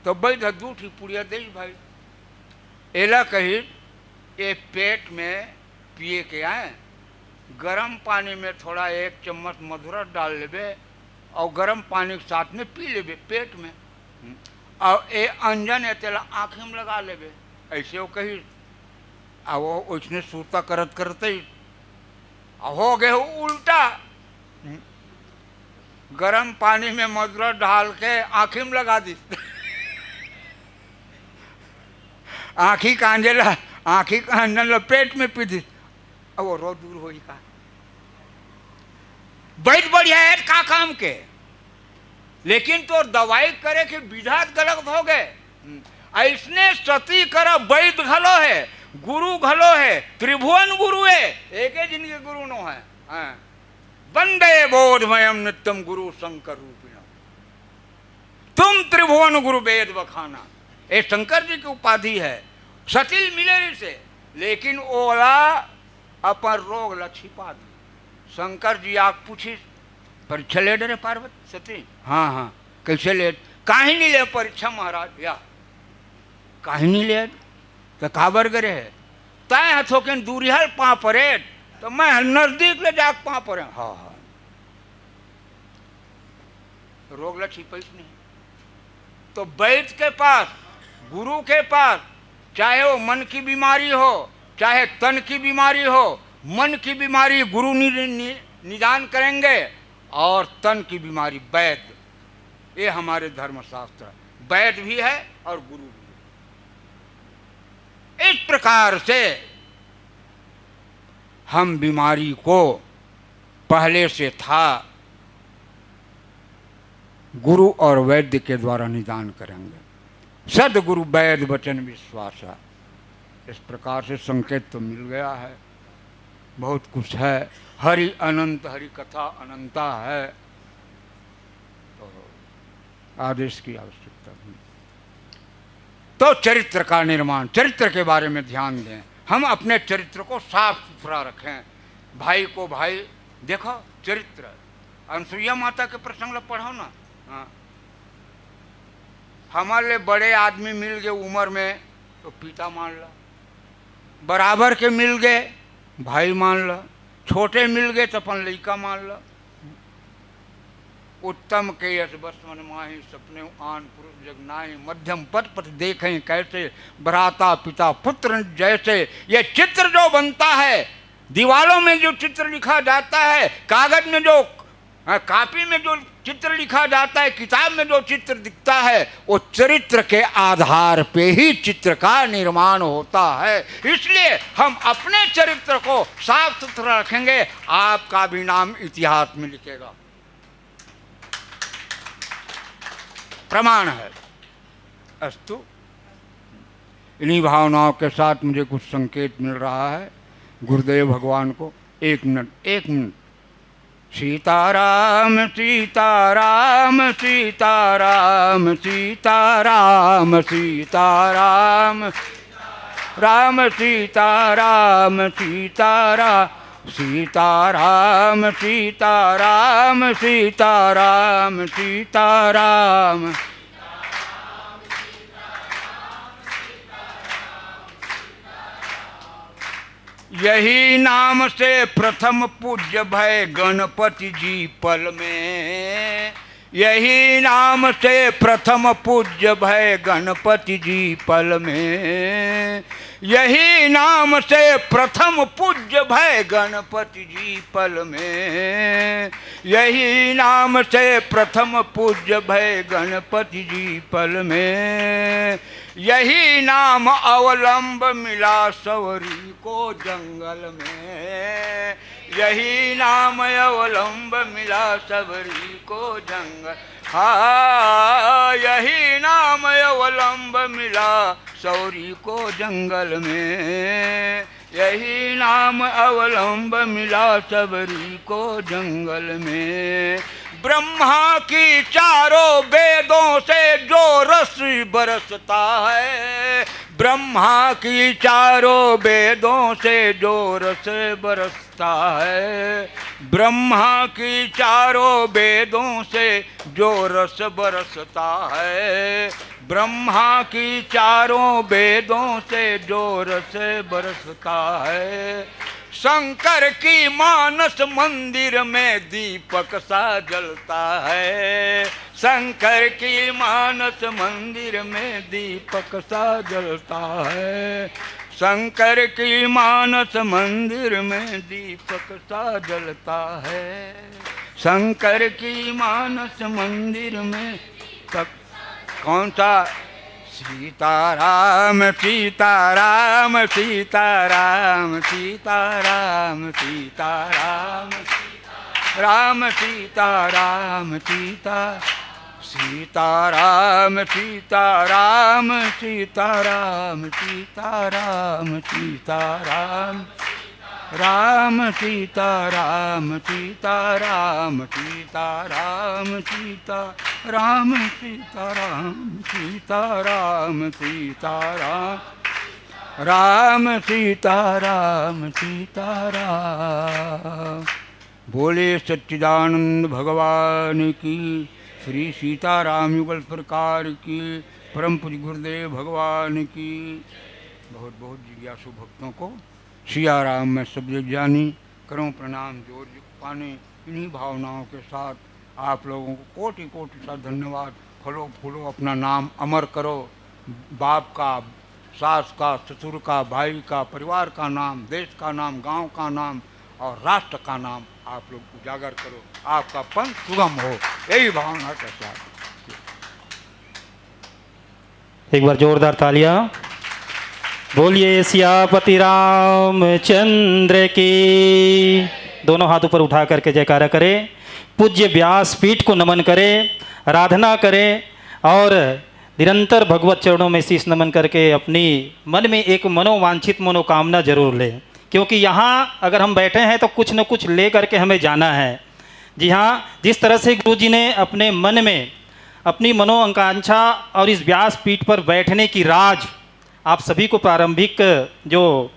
तो वैद ह दू ठी पुड़िया देइस भाई, एला कहिस, ये पेट में पिए के आए, गरम पानी में थोड़ा एक चम्मच मधुरस डाल लेबे और गरम पानी के साथ में पी लेबे पेट में, और ए अंजन है तेला आँखी में लगा लेबे, ऐसे वो कहिस। आ वो ओइसने सुरता करत करत ही आ हो गए उल्टा। गरम पानी में मधुरस डाल के आँखी में लगा दिस। आँखी का अंजन ला, आँखी का अंजन ला पेट में पी दिस। अब वो रोग दूर होई का? वैद बढ़िया है का काम के, लेकिन तोर दवाई करे के विधा गलत हो गए। अइसने सती करा वैद घलो है, गुरु घलो है, त्रिभुवन गुरु है, एके जिनके गुरु नो है। हाँ। वंदे बोधमयम नित्यम गुरु शंकर रूपिणम। तुम त्रिभुवन गुरु वेद बखाना, ये शंकर जी की उपाधि है। सती ल मिले रिहिसे, लेकिन ओला अपन रोग ला छिपा दी। शंकर जी आके पूछिस, परीक्षा ले डरे पार्वती सती? हाँ, हाँ। कैसे ले? काहे नहीं ले परीक्षा महाराज? या काहे नहीं ले? तो काबर करे है? तय ह थोकिन दूरिहा ल पाँव परे, तो मैं ह नजदीक ले जाके पाँव परे। हाँ, हाँ। रोग ला छिपइस नहीं। तो वैद के पास, गुरु के पास, चाहे वो मन की बीमारी हो, चाहे तन की बीमारी हो, मन की बीमारी गुरु नि-, नि-, निदान करेंगे और तन की बीमारी वैद। ये हमारे धर्मशास्त्र है, वैद भी है और गुरु भी है। इस प्रकार से हम बीमारी को पहले से था, गुरु और वैद्य के द्वारा निदान करेंगे। सदगुरु वैद वचन विश्वासा। इस प्रकार से संकेत तो मिल गया है, बहुत कुछ है। हरि अनंत, हरि कथा अनंता है, तो आदेश की आवश्यकता नहीं। तो चरित्र का निर्माण, चरित्र के बारे में ध्यान दें, हम अपने चरित्र को साफ सुथरा रखें। भाई को भाई, देखो चरित्र, अनुसुईया माता के प्रसंग ला पढ़ो ना। हाँ। हमारे लिए बड़े आदमी मिल गए उम्र में तो पिता मान ला, बराबर के मिल गए भाई मान ला, छोटे मिल गए तो अपन लइका मान ला। उत्तम के यश बस मन माही, सपने आन पुरुष जग नाही, मध्यम पद पथ देखें कैसे, भ्राता पिता पुत्र जैसे। ये चित्र जो बनता है, दीवालों में जो चित्र लिखा जाता है, कागज में जो, हाँ, कापी में जो चित्र लिखा जाता है, किताब में जो चित्र दिखता है, वो चरित्र के आधार पे ही चित्र का निर्माण होता है। इसलिए हम अपने चरित्र को साफ सुथरा रखेंगे, आपका भी नाम इतिहास में लिखेगा। प्रमाण है। अस्तु, इन्हीं भावनाओं के साथ मुझे कुछ संकेत मिल रहा है गुरुदेव भगवान को। एक मिनट, एक मिनट। सीताराम, सीताराम, सीताराम, सीताराम, सीताराम, राम सीताराम, सीताराम, सीताराम, सीताराम, सीताराम, सीताराम। यही नाम से प्रथम पूज्य भय गणपति जी पल में। यही नाम से प्रथम पूज्य भय गणपति जी पल में। यही नाम से प्रथम पूज्य भय गणपति जी पल में। यही नाम से प्रथम पूज्य भय गणपति जी पल में। यही नाम अवलंब मिला सवरी को जंगल में। यही नाम अवलंब मिला सवरी को जंगल। हाँ, यही नाम अवलंब मिला सवरी को जंगल में। यही नाम अवलंब मिला सवरी को जंगल में। ब्रह्मा की चारों वेदों से जो रस बरसता है, ब्रह्मा की चारों वेदों से जो रस बरसता है, ब्रह्मा की चारों वेदों से जो रस बरसता है, ब्रह्मा की चारों वेदों से जो रस बरसता है, शंकर की मानस मंदिर में दीपक सा जलता है, शंकर की मानस मंदिर में दीपक सा जलता है, शंकर की मानस मंदिर में दीपक सा जलता है, शंकर की मानस मंदिर में दीपक। कौन सा? सीताराम, सीताराम, सीताराम, सीताराम, सीताराम, राम सीताराम, सीता, सीताराम, सीताराम, सीताराम, सीताराम, सीताराम, राम सीताराम, सीताराम, सीता, राम सीताराम, सीताराम, सीताराम, राम सीताराम, सीताराम। बोले सच्चिदानंद भगवान की, श्री सीताराम युगल सरकार की, परम पूज्य गुरुदेव भगवान की। बहुत बहुत जिज्ञासु भक्तों को सिया राम में सब जग जानी, करूं प्रणाम जोर जुग पानी। इन्हीं भावनाओं के साथ आप लोगों को कोटि कोटि सा धन्यवाद। फलो फूलो, अपना नाम अमर करो। बाप का, सास का, ससुर का, भाई का, परिवार का नाम, देश का नाम, गांव का नाम और राष्ट्र का नाम आप लोग उजागर करो। आपका पंथ सुगम हो, यही भावना के साथ। एक बार जोरदार तालियां। बोलिए सियापति रामचंद्र की। दोनों हाथ ऊपर उठा करके जयकारा करें, पूज्य व्यासपीठ को नमन करें, आराधना करें और निरंतर भगवत चरणों में शीश नमन करके अपनी मन में एक मनोवांछित मनोकामना जरूर लें, क्योंकि यहाँ अगर हम बैठे हैं तो कुछ न कुछ ले करके हमें जाना है। जी हाँ, जिस तरह से गुरु जी ने अपने मन में अपनी मनोआकांक्षा और इस व्यासपीठ पर बैठने की राज आप सभी को प्रारंभिक जो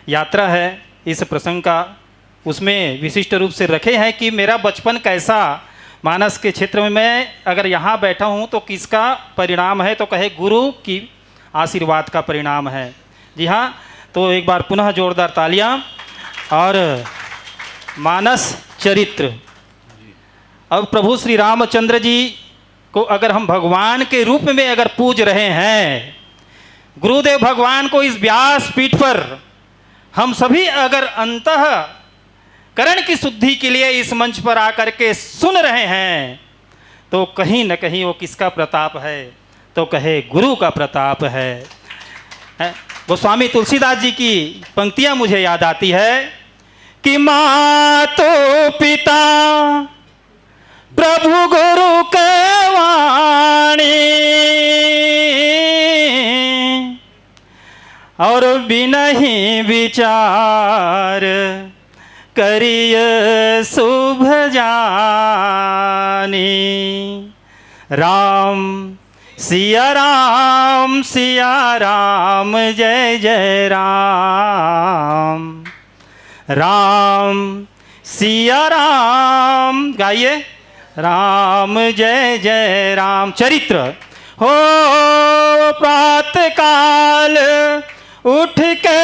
यात्रा है इस प्रसंग का, उसमें विशिष्ट रूप से रखे हैं कि मेरा बचपन कैसा, मानस के क्षेत्र में मैं अगर यहाँ बैठा हूँ तो किसका परिणाम है, तो कहे गुरु की आशीर्वाद का परिणाम है। जी हाँ, तो एक बार पुनः जोरदार तालियां। और मानस चरित्र, अब प्रभु श्री रामचंद्र जी को अगर हम भगवान के रूप में अगर पूज रहे हैं, गुरुदेव भगवान को इस व्यासपीठ पर हम सभी अगर अंतःकरण की शुद्धि के लिए इस मंच पर आकर के सुन रहे हैं, तो कहीं न कहीं वो किसका प्रताप है, तो कहे गुरु का प्रताप है। हैं? गोस्वामी तुलसीदास जी की पंक्तियां मुझे याद आती है कि मातो पिता प्रभु गुरु के वाणी, और बिनहि विचार करिय शुभ जानी। राम सिया राम सिया राम जय जय राम। राम सिया राम, गाइए। राम जय जय राम। चरित्र हो प्रातः काल उठ के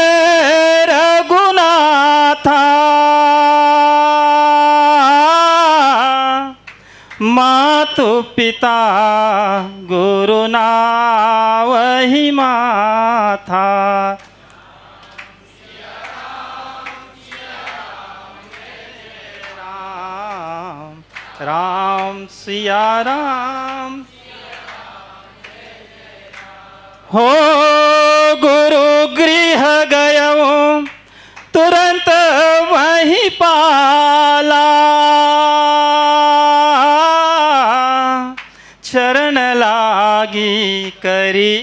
रघुनाथा, मातु पिता गुरु नावहि माथा। राम राम सिया राम। हो गुरु गृह गयऊँ तुरंत वही पाला, चरण लागी करी।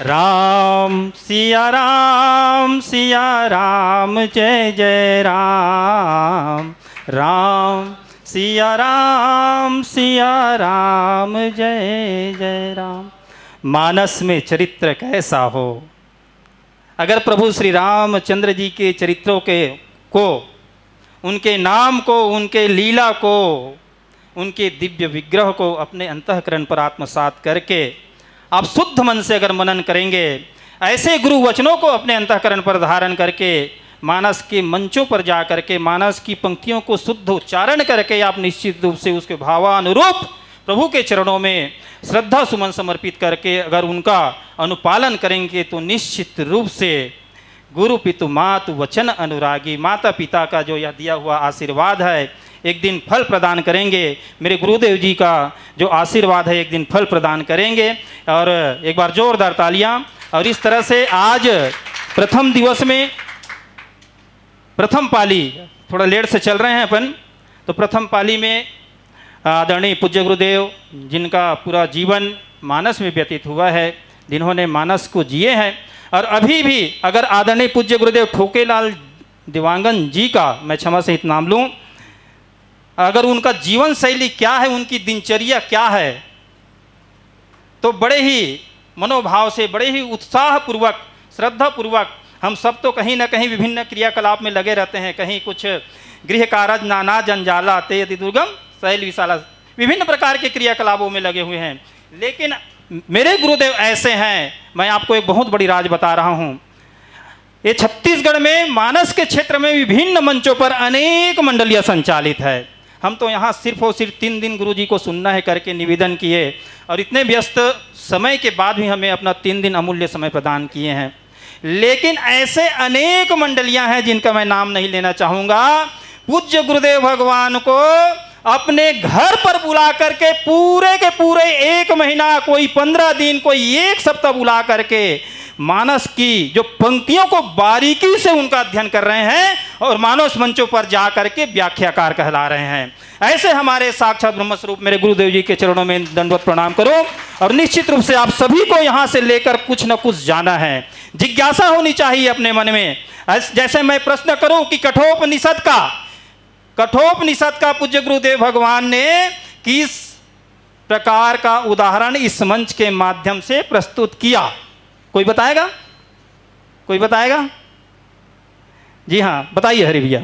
राम सिया राम सिया राम जय जय राम। राम सिया राम सिया राम जय जय राम। मानस में चरित्र कैसा हो। अगर प्रभु श्री रामचंद्र जी के चरित्रों के को, उनके नाम को, उनके लीला को, उनके दिव्य विग्रह को अपने अंतःकरण पर आत्मसात करके आप शुद्ध मन से अगर मनन करेंगे, ऐसे गुरु वचनों को अपने अंतःकरण पर धारण करके मानस के मंचों पर जा करके मानस की पंक्तियों को शुद्ध उच्चारण करके आप निश्चित रूप से उसके भावानुरूप प्रभु के चरणों में श्रद्धा सुमन समर्पित करके अगर उनका अनुपालन करेंगे तो निश्चित रूप से गुरु पितु मातु वचन अनुरागी, माता पिता का जो यह दिया हुआ आशीर्वाद है, एक दिन फल प्रदान करेंगे। मेरे गुरुदेव जी का जो आशीर्वाद है, एक दिन फल प्रदान करेंगे। और एक बार जोरदार तालियां। और इस तरह से आज प्रथम दिवस में, प्रथम पाली, थोड़ा लेट से चल रहे हैं अपन, तो प्रथम पाली में आदरणीय पूज्य गुरुदेव, जिनका पूरा जीवन मानस में व्यतीत हुआ है, जिन्होंने मानस को जिए हैं, और अभी भी अगर आदरणीय पूज्य गुरुदेव ठोकेलाल देवांगन जी का मैं क्षमा सहित नाम लूं, अगर उनका जीवन शैली क्या है, उनकी दिनचर्या क्या है, तो बड़े ही मनोभाव से, बड़े ही उत्साहपूर्वक, श्रद्धापूर्वक हम सब तो कहीं ना कहीं विभिन्न क्रियाकलाप में लगे रहते हैं, कहीं कुछ गृह कारज नाना जंजाला ते यदि दुर्गम शैल विशाला, विभिन्न प्रकार के क्रियाकलापों में लगे हुए हैं। लेकिन मेरे गुरुदेव ऐसे हैं, मैं आपको एक बहुत बड़ी राज बता रहा हूँ। ये छत्तीसगढ़ में मानस के क्षेत्र में विभिन्न मंचों पर अनेक मंडलियां संचालित है। हम तो यहाँ सिर्फ और सिर्फ तीन दिन गुरु जी को सुनना है करके निवेदन किए, और इतने व्यस्त समय के बाद भी हमें अपना तीन दिन अमूल्य समय प्रदान किए हैं। लेकिन ऐसे अनेक मंडलियां हैं जिनका मैं नाम नहीं लेना चाहूंगा। पूज्य गुरुदेव भगवान को अपने घर पर बुला करके पूरे के पूरे एक महीना, कोई पंद्रह दिन, कोई एक सप्ताह बुला करके मानस की जो पंक्तियों को बारीकी से उनका अध्ययन कर रहे हैं और मानस मंचों पर जा करके व्याख्याकार कहला रहे हैं। ऐसे हमारे साक्षात ब्रह्म स्वरूप मेरे गुरुदेव जी के चरणों में दंडवत प्रणाम करो। और निश्चित रूप से आप सभी को यहाँ से लेकर कुछ न कुछ जाना है, जिज्ञासा होनी चाहिए अपने मन में। ऐस-, जैसे मैं प्रश्न करूं कि कठोपनिषद का, कठोपनिषद का पूज्य गुरुदेव भगवान ने किस प्रकार का उदाहरण इस मंच के माध्यम से प्रस्तुत किया? कोई बताएगा? कोई बताएगा? जी हाँ, बताइए हरि भैया।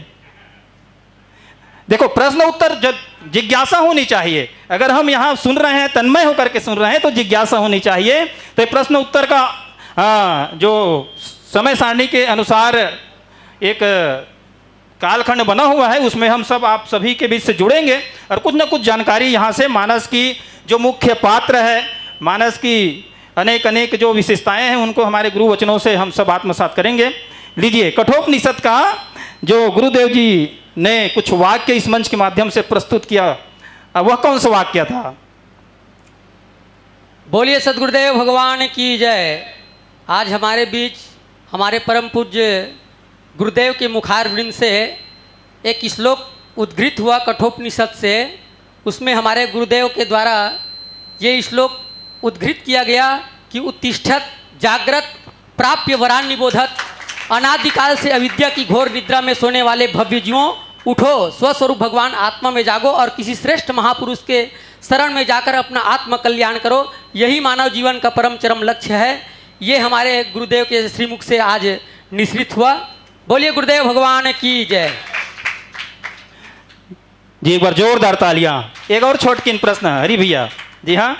देखो, प्रश्न उत्तर जब जिज्ञासा होनी चाहिए। अगर हम यहाँ सुन रहे हैं, तन्मय होकर के सुन रहे हैं, तो जिज्ञासा होनी चाहिए। तो ये प्रश्न उत्तर का, हाँ, जो समय सारणी के अनुसार एक कालखंड बना हुआ है, उसमें हम सब आप सभी के बीच से जुड़ेंगे और कुछ ना कुछ जानकारी यहाँ से मानस की जो मुख्य पात्र है, मानस की अनेक अनेक जो विशेषताएं हैं, उनको हमारे गुरु वचनों से हम सब आत्मसात करेंगे। लीजिए, कठोपनिषद का जो गुरुदेव जी ने कुछ वाक्य इस मंच के माध्यम से प्रस्तुत किया, अब वह कौन सा वाक्य था? बोलिए सदगुरुदेव भगवान की जय। आज हमारे बीच हमारे परम पूज्य गुरुदेव के मुखारविंद से एक श्लोक उद्धृत हुआ कठोपनिषद से। उसमें हमारे गुरुदेव के द्वारा ये श्लोक उद्धृत किया गया कि उत्तिष्ठत जाग्रत प्राप्य वरान निबोधत। अनादिकाल से अविद्या की घोर निद्रा में सोने वाले भव्य जीवों, उठो, स्वस्वरूप भगवान आत्मा में जागो और किसी श्रेष्ठ महापुरुष के शरण में जाकर अपना आत्म कल्याण करो। यही मानव जीवन का परम चरम लक्ष्य है। ये हमारे गुरुदेव के श्रीमुख से आज निश्रित हुआ। बोलिए गुरुदेव भगवान की जय। जी, एक बार जोरदार तालियां। एक और छोटकिन प्रश्न है, हरि भैया। जी हाँ,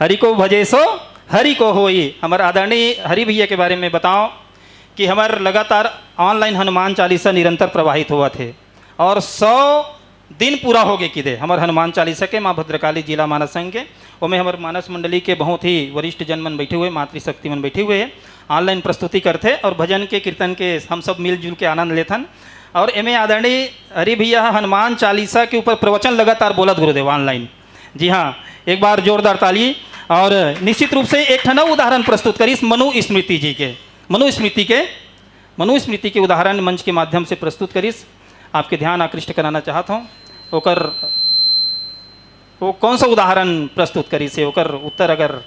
हरि को भजे सो हरि को होई। हमर आदरणीय हरि भैया के बारे में बताओ कि हमर लगातार ऑनलाइन हनुमान चालीसा निरंतर प्रवाहित होवत हे और सौ दिन पूरा होगे किदे हमर हनुमान चालीसा के, माँ भद्रकाली जिला मानस संघ के। ओमे हमर मानस मंडली के बहुत ही वरिष्ठ जन मन बैठे हुए, मातृशक्ति मन बैठे हुए हैं, ऑनलाइन प्रस्तुति करथे और भजन के, कीर्तन के हम सब मिलजुल के आनंद लेथन। और एमे आदरणीय हरि भैया ह हनुमान चालीसा के ऊपर प्रवचन लगातार बोलत गुरुदेव ऑनलाइन। जी हाँ, एक बार जोरदार ताली। और निश्चित रूप से एक ठन अउ उदाहरण प्रस्तुत करिस मनुस्मृति जी के, मनुस्मृति के, मनुस्मृति के उदाहरण मंच के माध्यम से प्रस्तुत करिस। आपके ध्यान आकृष्ट कराना चाहत हूँ, ओकर, वो कौन सा उदाहरण प्रस्तुत करिस हे, ओकर उत्तर अगर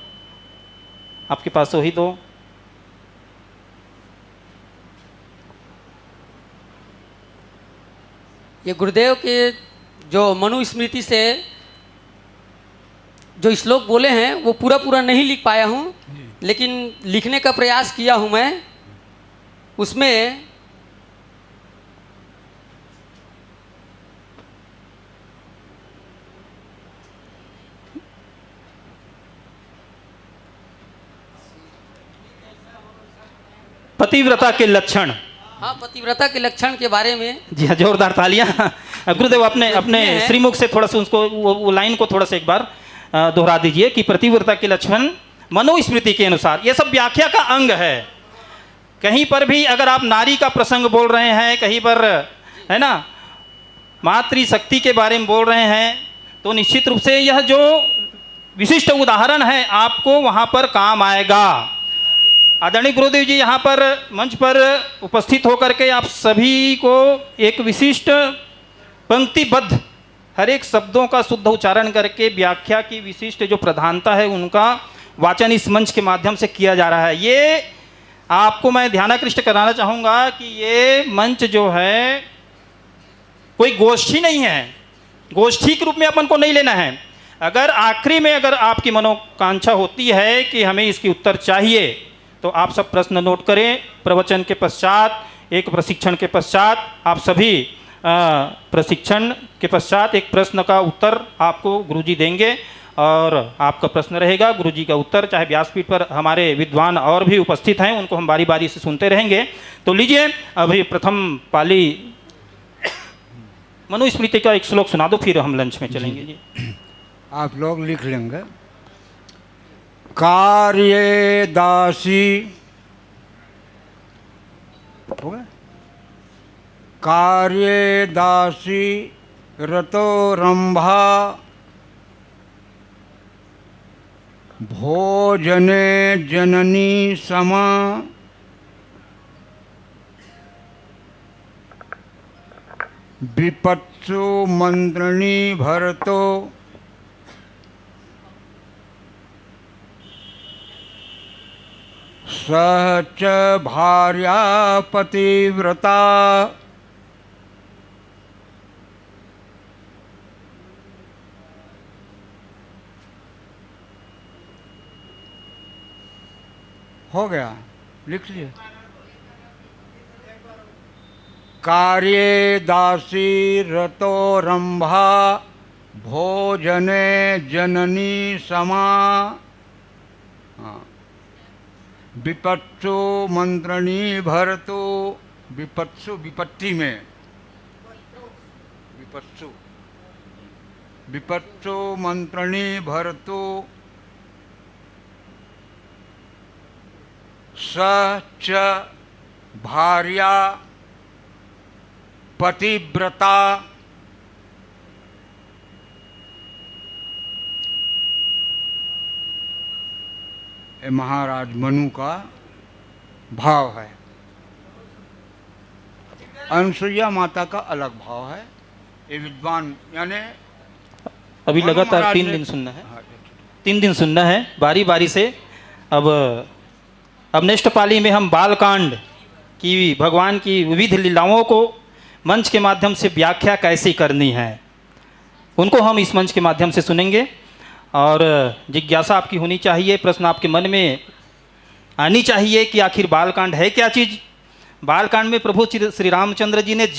आपके पास हो ही तो। ये गुरुदेव के जो मनुस्मृति से जो श्लोक बोले हैं, वो पूरा पूरा नहीं लिख पाया हूँ, लेकिन लिखने का प्रयास किया हूँ मैं। उसमें पतिव्रता के लक्षण। हाँ, पतिव्रता के लक्षण के बारे में। जी हाँ, जोरदार तालियां। गुरुदेव, अपने, अपने हैं। श्रीमुख से थोड़ा सा उसको, वो, वो लाइन को थोड़ा सा एक बार, अ, दोहरा दीजिए कि पतिव्रता के लक्षण मनुस्मृति के अनुसार, ये सब व्याख्या का अंग है। कहीं पर भी अगर आप नारी का प्रसंग बोल रहे हैं, कहीं पर, है ना, मातृशक्ति के बारे में बोल रहे हैं, तो निश्चित रूप से यह जो विशिष्ट उदाहरण है, आपको वहाँ पर काम आएगा। आदरणीय गुरुदेव जी यहाँ पर मंच पर उपस्थित होकर के आप सभी को एक विशिष्ट पंक्तिबद्ध, हर एक शब्दों का शुद्ध उच्चारण करके व्याख्या की विशिष्ट जो प्रधानता है, उनका वाचन इस मंच के माध्यम से किया जा रहा है। ये आपको मैं ध्यानाकृष्ट कराना चाहूँगा कि ये मंच जो है, कोई गोष्ठी नहीं है, गोष्ठी के रूप में अपन को नहीं लेना है। अगर आखिरी में अगर आपकी मनोकांक्षा होती है कि हमें इसकी उत्तर चाहिए, तो आप सब प्रश्न नोट करें। प्रवचन के पश्चात, एक प्रशिक्षण के पश्चात आप सभी, अ, प्रशिक्षण के पश्चात एक प्रश्न का उत्तर आपको गुरुजी देंगे और आपका प्रश्न रहेगा, गुरुजी का उत्तर, चाहे व्यासपीठ पर हमारे विद्वान और भी उपस्थित हैं, उनको हम बारी-बारी से सुनते रहेंगे। तो लीजिए, अभी प्रथम पाली मनुस्मृति का एक श्लोक सुना दो, फिर हम लंच में चलेंगे। जी। आप लोग लिख लेंगे। कार्ये दासी, हो गया? कार्ये दासी रतो रंभा, भोजने जननी समा, विपत्सु मंत्रिणी भरतो, सह च भार्या पतिव्रता। हो गया, लिख लिए। कार्ये दासी रतो रंभा, भोजने जननी समा। हाँ। विपत्सु मंत्रिणी भरतु, विपत्सु विपत्ति में, विपत्सु, विपत्सु मंत्रिणी भरतु, स च भार्या पतिव्रता। ये महाराज मनु का भाव है। अनसुईया माता का अलग भाव है। ये विद्वान यानी अभी मनु लगातार महाराज तीन ने दिन सुनना है। हाँ, अच्छा। तीन दिन सुनना है बारी बारी से। अब अब नेक्स्ट पाली में हम बालकांड की भगवान की विविध लीलाओं को मंच के माध्यम से व्याख्या कैसे करनी है, उनको हम इस मंच के माध्यम से सुनेंगे। और जिज्ञासा आपकी होनी चाहिए, प्रश्न आपके मन में आनी चाहिए कि आखिर बालकांड है क्या चीज़। बालकांड में प्रभु श्री श्री रामचंद्र जी ने